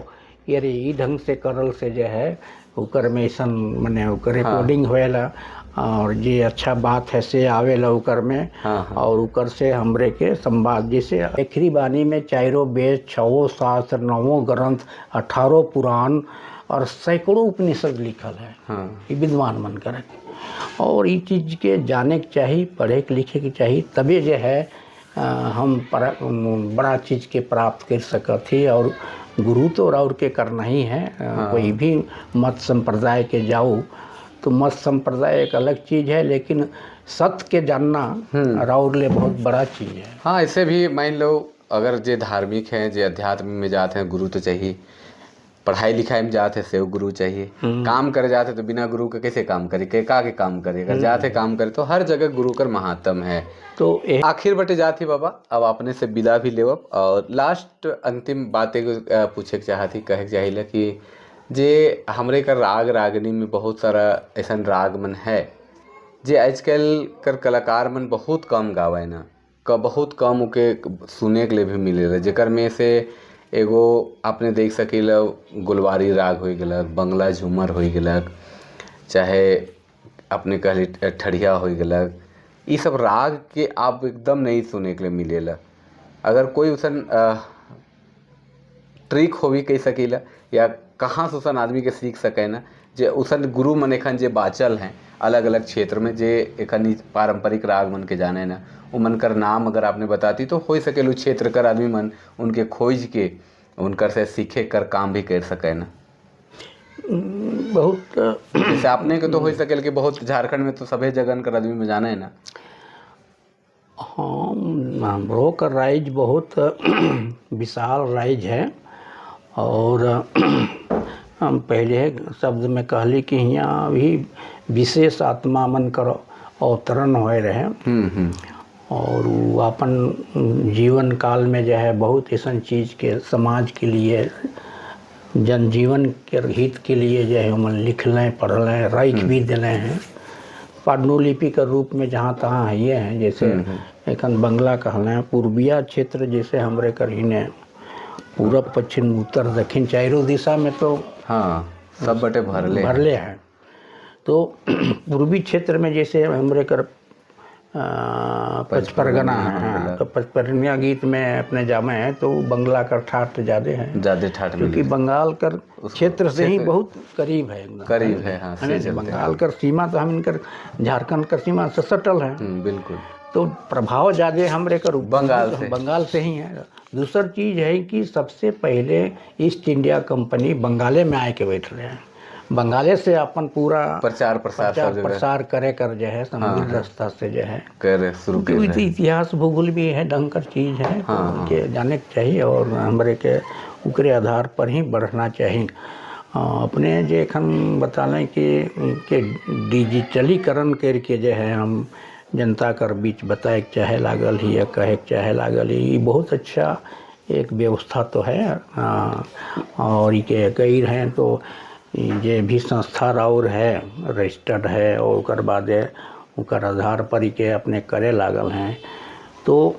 कि अरे ई ढंग से करल से जो है ओकर में ऐसन मने ओकर रिकॉर्डिंग होएला और जे अच्छा बात है से आवेला ओकर में। हाँ, हाँ। और ओकर से हमरे के संवाद, जैसे आखिरी बानी में चारों वेद, छवो शास्त्र, नवो ग्रंथ, 18 पुराण और सैकड़ों उपनिषद लिखल है। ये विद्वान मन करे और ये चीज़ के जाने के चाही, पढ़े के लिखे के चाही, तबे जो है हम बड़ा चीज़ के प्राप्त कर सकत ही। और गुरु तो और के करना ही है। कोई भी मत संप्रदाय के जाओ तो मत संप्रदाय एक अलग चीज़ है, लेकिन सत्य के जानना राउर ले बहुत बड़ा चीज़ है। हाँ, ऐसे भी मान लो अगर जे धार्मिक हैं, जे अध्यात्म में जाते हैं, गुरु तो चाहिए। पढ़ाई लिखाई में जाते हैं से गुरु चाहिए। काम करे जाते तो बिना गुरु के कैसे काम करे, के का के काम करे? अगर जाते काम करे तो हर जगह गुरु कर महात्म है। तो आखिर बटे जाती बाबा, अब अपने से विदा भी लेवब और लास्ट अंतिम बातें पूछे के चाहती, कहे के चाहिए कि जे हमरे कर राग रागनी में बहुत सारा ऐसा राग मन है जे आजकल कर कलाकार मन बहुत कम गावे ना, बहुत कम उके सुने के लिए भी मिले रहे, जेकर में से एगो आपने देख सकीला गुलवारी राग हो गलक, बंगला झूमर हो गलक, चाहे अपने कहली ठढ़िया हो गलक, ये सब राग के आप एकदम नहीं सुने के लिए मिलेला। अगर कोई उसन ट्रिक हो भी कह सकीला या कहाँ से उसन आदमी के सीख सके ना, जे उसन गुरु मन एखन जे बाचल हैं अलग अलग क्षेत्र में, जे एखन पारंपरिक राग मन के जाने ना, वो मन कर नाम अगर आपने बताती तो हो सके क्षेत्र कर आदमी मन उनके खोज के उनकर से सीखे कर काम भी कर सके ना। बहुत जैसे आपने के तो हो सके कि बहुत झारखंड में तो सभी जगह कर आदमी में जाने है ना। हाँ, हमरो का राइज बहुत विशाल राइज है और हम पहले शब्द में कहली कि यहाँ भी विशेष आत्मा मन कर अवतरण होए रहे और वो अपन जीवन काल में जो है बहुत ऐसा चीज़ के समाज के लिए, जनजीवन के हित के लिए जो है मन लिख लें, पढ़ लें, राइख भी दिले हैं पांडुलिपि के रूप में जहाँ तहाँ है ये हैं। जैसे एखन बंगला कहलें, पूर्विया क्षेत्र जैसे हमरे करहीने पूरब, पश्चिम, उत्तर, दक्षिण चारों दिशा में तो हाँ, सब बटे भरले भरले हैं। तो पूर्वी क्षेत्र में जैसे हमरे कर पचपरगना है, हाँ, तो पचपरगना गीत में अपने जामे हैं तो बंगला का ठाट ज़्यादा है, ज़्यादा ठाट, क्योंकि बंगाल कर क्षेत्र से ही बहुत करीब है एकदम। करीब है, हाँ, से बंगाल कर सीमा तो हम इनकर झारखंड कर सीमा से सटल है। बिल्कुल। तो प्रभाव ज़्यादा हमरे कर बंगाल से, बंगाल से ही है। दूसर चीज़ है कि सबसे पहले ईस्ट इंडिया कंपनी बंगाले में आए के बैठ रहे हैं, बंगाले से अपन पूरा प्रचार प्रसार प्रसार करे कर जो है समुद्र रास्ता से जो है करे शुरू कर। इतिहास भूगोल भी है, ढंग कर चीज़ है। हाँ, के जाने के चाहिए और हमरे के उकरे आधार पर ही बढ़ना चाहिए। अपने जे एखन बतालें कि के डिजिटलीकरण करके जे है हम जनता कर बीच बताए के चाहे लागल ही या कहे के चाहे लागल ही, ई बहुत अच्छा एक व्यवस्था तो है। और इके कई रहे तो जे भी संस्था और है रजिस्टर्ड है और ओकर बादे ओकर आधार पर के अपने करे लागल हैं। तो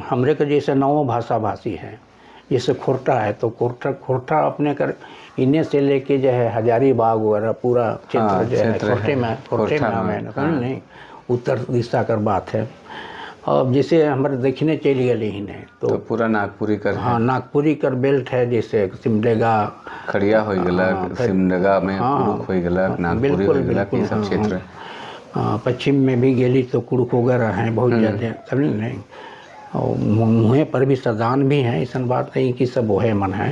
हमरे के जैसे नवो भाषा भाषी हैं, जैसे खोरठा है तो खोरठा खोरठा अपने कर इन्हें से लेके जो है हजारीबाग वगैरह पूरा क्षेत्र जो है क्षेत्र खोरठे है, में, खोरठे में खोरठा हमें में, समझ नहीं, उत्तर दिशा कर बात है। अब जैसे हमारे दक्षिणे चली गए हिने तो पूरा नागपुरी कर हाँ, नागपुरी कर बेल्ट है, जैसे सिमडेगा खड़िया हो गलक, सिमडेगा में कुड़ुक हो गलक, नागपुरी हो गलक, ये सब क्षेत्र। हाँ, पश्चिम में भी गेली तो कुड़ुक वगैरह हैं बहुत ज़्यादा, समझ नहीं। और मुँहे पर भी सदान भी हैं, ऐसा बात नहीं कि सब वह मन है।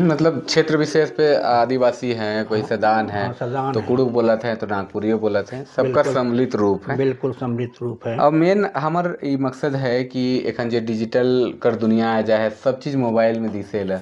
मतलब क्षेत्र विशेष पे आदिवासी हैं, कोई सदान है, हाँ, सदान तो कुड़ुक बोलत हैं तो नागपुरियो बोलत हैं, सबका सम्मिलित रूप है। बिल्कुल सम्मिलित रूप है। अब मेन हमर ई मकसद है कि एखन जे डिजिटल कर दुनिया आ जाए है, सब चीज़ मोबाइल में दिसेला,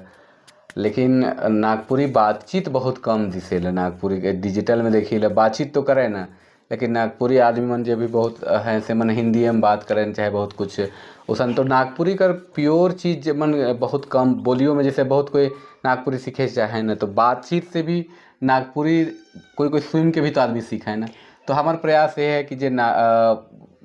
लेकिन नागपुरी बातचीत बहुत कम दिसेला। नागपुरी के डिजिटल में देखिए बातचीत तो करे ना, लेकिन नागपुरी आदमी मन जे भी बहुत हैं से मन हिंदी में बात करें चाहे बहुत कुछ उसन, तो नागपुरी कर प्योर चीज़ मन बहुत कम बोलियों में, जैसे बहुत कोई नागपुरी सीखे चाहे ना तो बातचीत से भी नागपुरी कोई कोई सुन के भी तो आदमी सीखे ना। तो हमार प्रयास ये है कि जे ना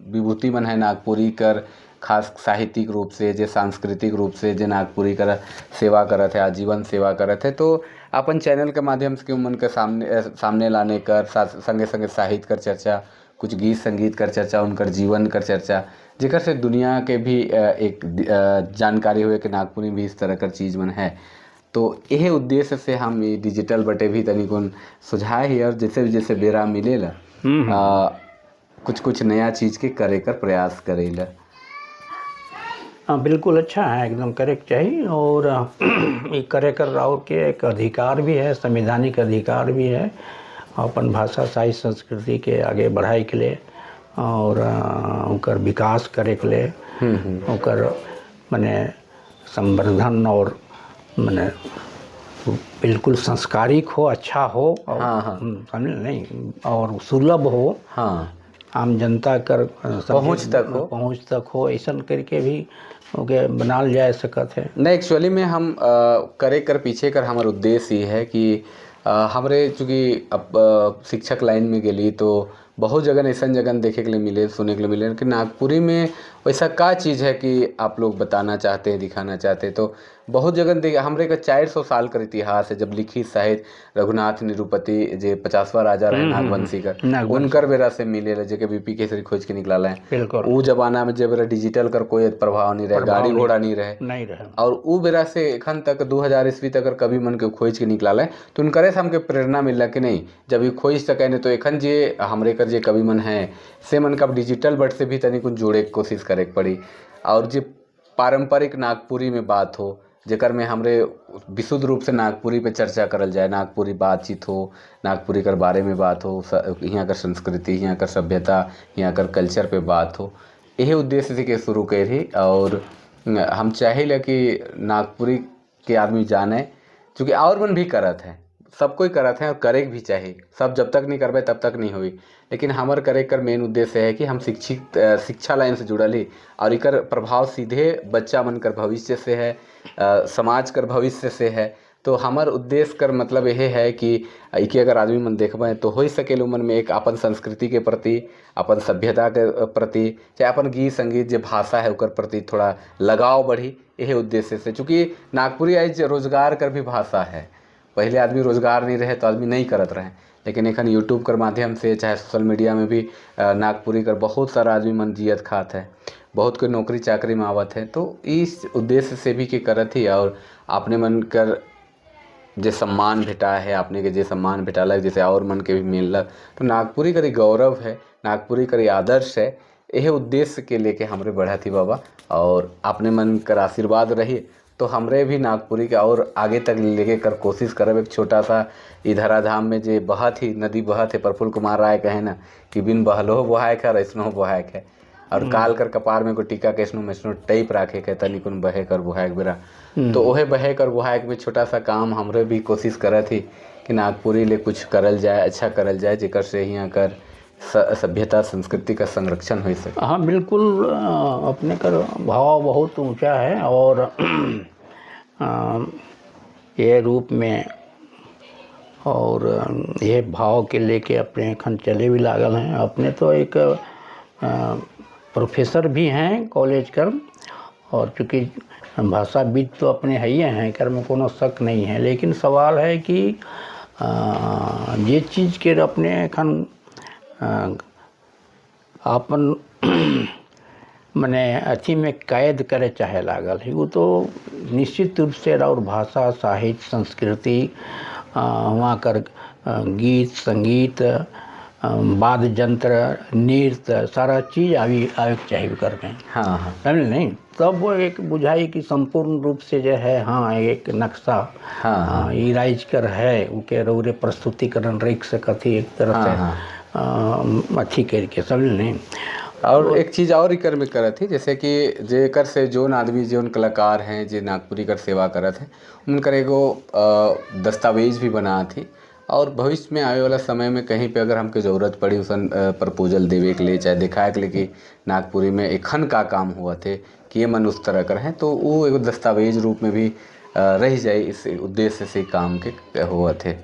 विभूति मन है नागपुरी कर, खास साहित्यिक रूप से जे सांस्कृतिक रूप से जे नागपुरी कर सेवा करत है, आजीवन सेवा करत है, तो अपन चैनल के माध्यम से मन के सामने सामने लाने कर संगे संगे साहित्य कर चर्चा, कुछ गीत संगीत कर चर्चा, उनकर जीवन कर चर्चा, जेकर से दुनिया के भी एक जानकारी हुए कि नागपुरी भी इस तरह कर चीज़ मन है। तो यही उद्देश्य से हम ये डिजिटल बटे भी तनिकुन सुझाए ही, और जैसे जैसे बेरा मिलेला कुछ कुछ नया चीज़ के करे कर प्रयास करेला। हाँ बिल्कुल अच्छा है, एकदम करेक्ट चाहिए। और ये करे कर राव के एक अधिकार भी है, संवैधानिक अधिकार भी है अपन भाषा साहित्य संस्कृति के आगे बढ़ाए के लिए और उनकर विकास करे के लिए, उनकर माने संवर्धन और माने बिल्कुल संस्कारिक हो, अच्छा हो और, हाँ, हाँ। समझ नहीं, और सुलभ हो, हाँ, आम जनता कर पहुँच तक हो, पहुँच तक हो, ऐसा करके भी ओके बनाल जा सकत है। नहीं एक्चुअली में हम करे कर पीछे कर हमार उद्देश्य ये है कि हमरे चूँकि अब शिक्षक लाइन में गेली तो बहुत जगह ऐसा जगह देखे के लिए मिले, सुने के लिए मिले कि नागपुरी में वैसा का चीज़ है कि आप लोग बताना चाहते हैं, दिखाना चाहते हैं। तो बहुत जगह देख हमरे का 400 साल का इतिहास है, जब लिखी साहित्य रघुनाथ निरुपति जे 50वां राजा रहे नागवंशी का, उनकर बेरा से मिले रहे, जेके बीपी केसरी खोज के निकला है। बिल्कुल। ऊ जमाना में जब बेरा डिजिटल कर कोई प्रभाव नहीं रहे, गाड़ी घोड़ा नहीं रहे, नहीं रहे, और ऊ बेरा से एखन तक 2000 ईस्वी तक अगर कभी मन के खोज के निकला है तो उनकरे से हमके प्रेरणा मिलला कि नहीं जब ये खोज सके नहीं तो एखन जे हमरे कर जे कवि मन है से मन का डिजिटल बट से भी तनिक कुछ जोड़े के कोशिश करे के पड़ी। और जे पारंपरिक नागपुरी में बात हो जेकर में हमरे विशुद्ध रूप से नागपुरी पे चर्चा करल जाए, नागपुरी बातचीत हो, नागपुरी कर बारे में बात हो, यहाँ कर संस्कृति, यहाँ कर सभ्यता, यहाँ कर कल्चर पे बात हो, यही उद्देश्य से के शुरू करी। और हम चाहे कि नागपुरी के आदमी जाने, चूँकि और मन भी करत है, सब कोई करत है और करे भी चाहिए, सब जब तक नहीं करबे तब तक नहीं होई। लेकिन हमर करे कर मेन उद्देश्य है कि हम शिक्षित शिक्षा लाइन से जुड़ल ही और एकर प्रभाव सीधे बच्चा मन कर भविष्य से है, समाज कर भविष्य से है। तो हमर उद्देश्य कर मतलब यह है कि इके अगर आदमी मन देखबे तो हो सके मन में एक अपन संस्कृति के प्रति, अपन सभ्यता के प्रति, चाहे अपन गीत संगीत जो भाषा है ओकर प्रति थोड़ा लगाव बढ़ी, यही उद्देश्य से। चूँकि नागपुरी आज रोजगार कर भी भाषा है, पहले आदमी रोजगार नहीं रहे तो आदमी नहीं करत रहे, लेकिन एखन यूट्यूब कर माध्यम से चाहे सोशल मीडिया में भी नागपुरी कर बहुत सारा आदमी मन जियत खात है, बहुत कोई नौकरी चाकरी में आवत है। तो इस उद्देश्य से भी के करत ही। और आपने मन कर जे सम्मान भेटा है, आपने के जे सम्मान भेटालक, जैसे और मन के भी मिललक, तो नागपुरी कर गौरव है, नागपुरी कर आदर्श है, यही उद्देश्य के लेके हमरे बढ़त ही बाबा। और आपने मन कर आशीर्वाद रही तो हमरे भी नागपुरी के और आगे तक लेके कर कोशिश करब। एक छोटा सा इधरा धाम में जे बहत ही नदी बहत है, प्रफुल्ल कुमार राय कहे ना कि बिन बहलो बोहाए कर ऐसनो बोहाए है, और काल कर कपार में को टीका के ऐसनो मैसनो टैप राखे के तनी कुन बहे कर बोहाए बेरा, तो ओहे बहे कर बोहाए में छोटा सा काम हमरे भी कोशिश करत ही कि नागपुरी ले कुछ करल जाए, अच्छा करल जाए, जेकर से यहाँ कर सभ्यता संस्कृति का संरक्षण हो सके। हाँ बिल्कुल, अपने का भाव बहुत ऊंचा है और ये रूप में और ये भाव के लेके अपने एखन चले भी लागल हैं। अपने तो एक प्रोफेसर भी हैं कॉलेज कर, और चूँकि भाषाविद तो अपने है ही हैं, कर में कोनो शक नहीं है। लेकिन सवाल है कि ये चीज़ के अपने एखन अपन मने अथी में कैद करे चाहे लागल है, वो तो निश्चित रूप से और भाषा साहित्य संस्कृति वहाँ कर गीत संगीत वाद्य यंत्र नृत्य सारा चीज़ आवी आवे के चाहिए कर में। हाँ हाँ, समझ नहीं, तब वो एक बुझाई कि संपूर्ण रूप से जो है, हाँ एक नक्शा हाँ, ई राज्य कर है, उके रौरे प्रस्तुतिकरण रख सकत ही एक तरह से अथी करके, समझ नहीं। और एक चीज़ और इकर में करत थी, जैसे कि जेकर से जोन आदमी जोन कलाकार हैं जे नागपुरी कर सेवा करत हैं, उनकर एगो दस्तावेज भी बना थी, और भविष्य में आवे वाला समय में कहीं पे अगर हमके ज़रूरत पड़ी उसन प्रपोजल देवे के लिए, चाहे दिखाए के लिए कि नागपुरी में एखन का काम हुआ थे कि ये मन उस तरह कर हैं, तो वो एगो दस्तावेज रूप में भी रह जाए, इस उद्देश्य से काम के हुआ थे।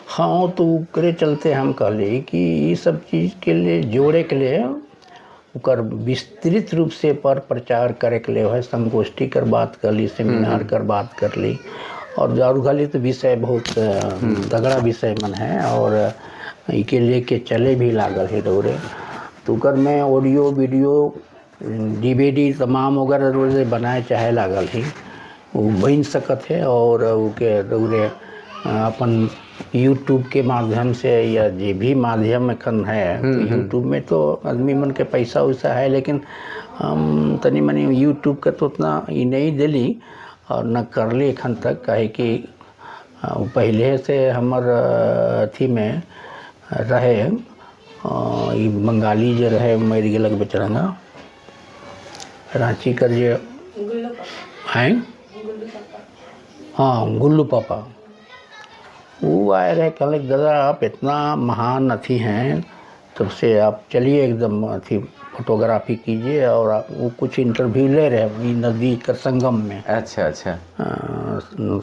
हाँ, तो ओकरे चलते हम कहली कि ये सब चीज़ के लिए जोड़े के लिए ओकर विस्तृत रूप से पर प्रचार करे के लिए है, संगोष्ठी कर बात कर ली, सेमिनार कर बात कर ली, और दारू खाली तो विषय बहुत तगड़ा विषय मन है और इके लेके चले भी लागल है दौरे। तो ओकर में ऑडियो वीडियो डीवीडी तमाम वगैरह रोज बनाए चाहे लागल ही, वो बन सकत है। और ओके दौरे अपन यूट्यूब के माध्यम से या जे भी माध्यम एखन है, तो यूट्यूब में तो आदमी मन के पैसा वैसा है, लेकिन हम तनी मनी यूट्यूब के तो उतना ई नहीं दिली और न करली एखन तक, काहे कि पहले से हमर अथी में रहे ई बंगाली जे रहे मर गेलक बेचारा रांची कर जे हैं, हाँ गुल्लू पापा, वो आए रहे, कहले दादा आप इतना महान अथी हैं, तब से आप चलिए एकदम अथी फोटोग्राफी कीजिए। और आप वो कुछ इंटरव्यू ले रहे हैं नदी का संगम में। अच्छा अच्छा।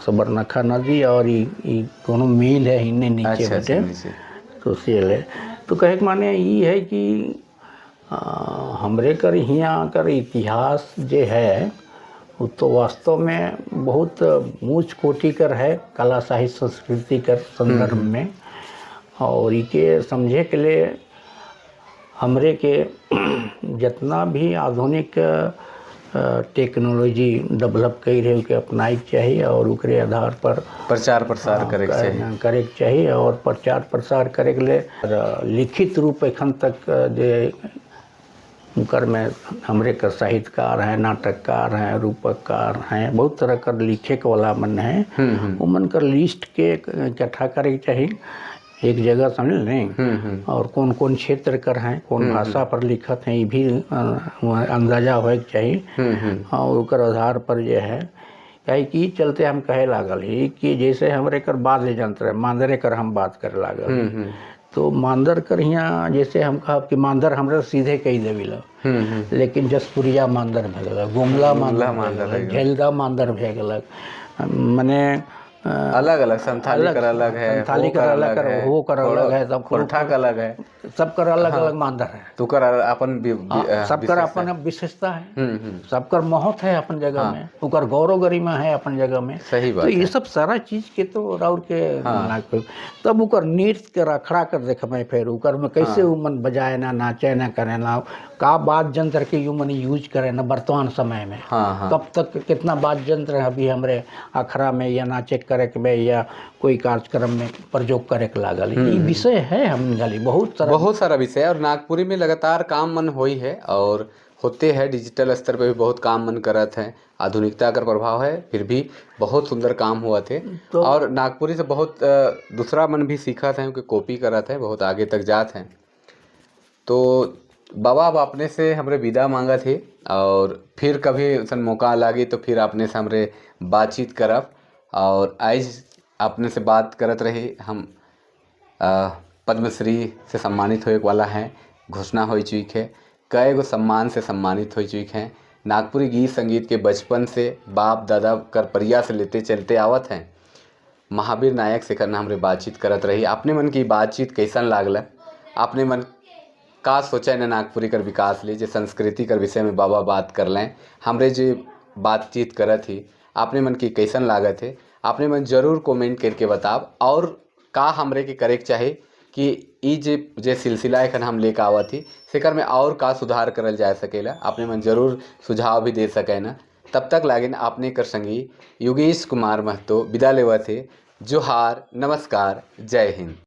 सबरनखा नदी और ये दोनों मिल है इन्हें नीचे। अच्छा, अच्छा, नीचे। तो सेल है। तो कहे के माने ये है कि हमरे कर हियाँ कर इतिहास जे है वो तो वास्तव में बहुत ऊँच कोटि कर है कला साहित्य संस्कृति कर संदर्भ में, और इके समझे के लिए हमरे के जितना भी आधुनिक टेक्नोलॉजी डेवलप कई रहे के अपनाए के चाहिए और ओकरे आधार पर प्रचार प्रसार करे के चाहिए, करे के चाहिए। और प्रचार प्रसार करे के लिए लिखित रूप एखन तक जे उनकर में हमरे कर साहित्यकार हैं, नाटककार हैं, रूपककार हैं, बहुत तरह कर लिखे के वाला मन है, वो मन कर लिस्ट के इकट्ठा करे के चाहिए एक जगह, समझ नहीं, और कौन कौन क्षेत्र कर हैं, कौन भाषा पर लिखत हैं, ये भी अंदाजा होए के चाहिए। और ओकर आधार पर जो है काहे कि चलते हम कहे लागल ही कि जैसे हमरे कर वाद्य यंत्र मांदरे कर हम बात करे लागल, तो मांदर कर हियाँ जैसे हम कहब कि मांदर हमरा सीधे कही देविला, लेकिन जसपुरिया मांदर भए गेलक, गोमला मांदर भए गेलक, झेलदा मांदर भए गेलक, मने अलग अलग संथाली कर अलग है, संथाली कर अलग है, हो कर अलग है, सब खोरठा का अलग है, सब कर अलग अलग मांदर है। तो कर अपन सब कर अपन विशेषता है, सबकर महत्व है अपन जगह में, ओकर गौरव गरिमा है अपन जगह में। सही बात। तो ये सब सारा चीज के तो राउर के तब ओकर नृत्य के अखड़ा कर देखबै, फिर ओकर में कैसे वो मन बजाए ना, नाचे ना, करे ना, का वाद्य यंत्र के you मन यूज करे ना वर्तमान समय में। कब तक कितना वाद्य यंत्र अभी हमरे अखड़ा में या नाचे करे के में या कोई कार्यक्रम में प्रयोग करे के लागल, ये विषय है हम गाली बहुत सारा विषय है। और नागपुरी में लगातार काम मन होई है और होते हैं, डिजिटल स्तर पे भी बहुत काम मन करत हैं, आधुनिकता का प्रभाव है, फिर भी बहुत सुंदर काम हुआ थे। तो और नागपुरी से बहुत दूसरा मन भी सीखा था, क्योंकि कॉपी करत है, बहुत आगे तक जात हैं। तो बाबा अब आपने से हमरे विदा मांगा थे और फिर कभी सन मौका लागी तो फिर आपने से हमरे बातचीत करब। और आज अपने से बात करत रही हम। पद्मश्री से सम्मानित होए वाला हैं, घोषणा हो चुकी है। कई गो सम्मान से सम्मानित हो चुके हैं। नागपुरी गीत संगीत के बचपन से बाप दादा कर परिया से लेते चलते आवत हैं। महावीर नायक से करना हमरे बातचीत करत रही। अपने मन की बातचीत कैसन लागल? अपने मन का सोचा न नागपुरी कर विकास ले, जे संस्कृति कर विषय में बाबा बात कर लें, हमरे जे बातचीत करत ही, आपने मन की कैसन लागत है, आपने मन जरूर कमेंट करके बताब। और का हमरे के करे के चाही कि ई जे जे सिलसिला एखन हम लेके आवत ही, सेकर में और का सुधार करल जा सकेला, आपने मन जरूर सुझाव भी दे सके ना। तब तक लागिन आपने कर संगी योगेश कुमार महतो विदा लेवत है। जोहार, नमस्कार, जय हिंद।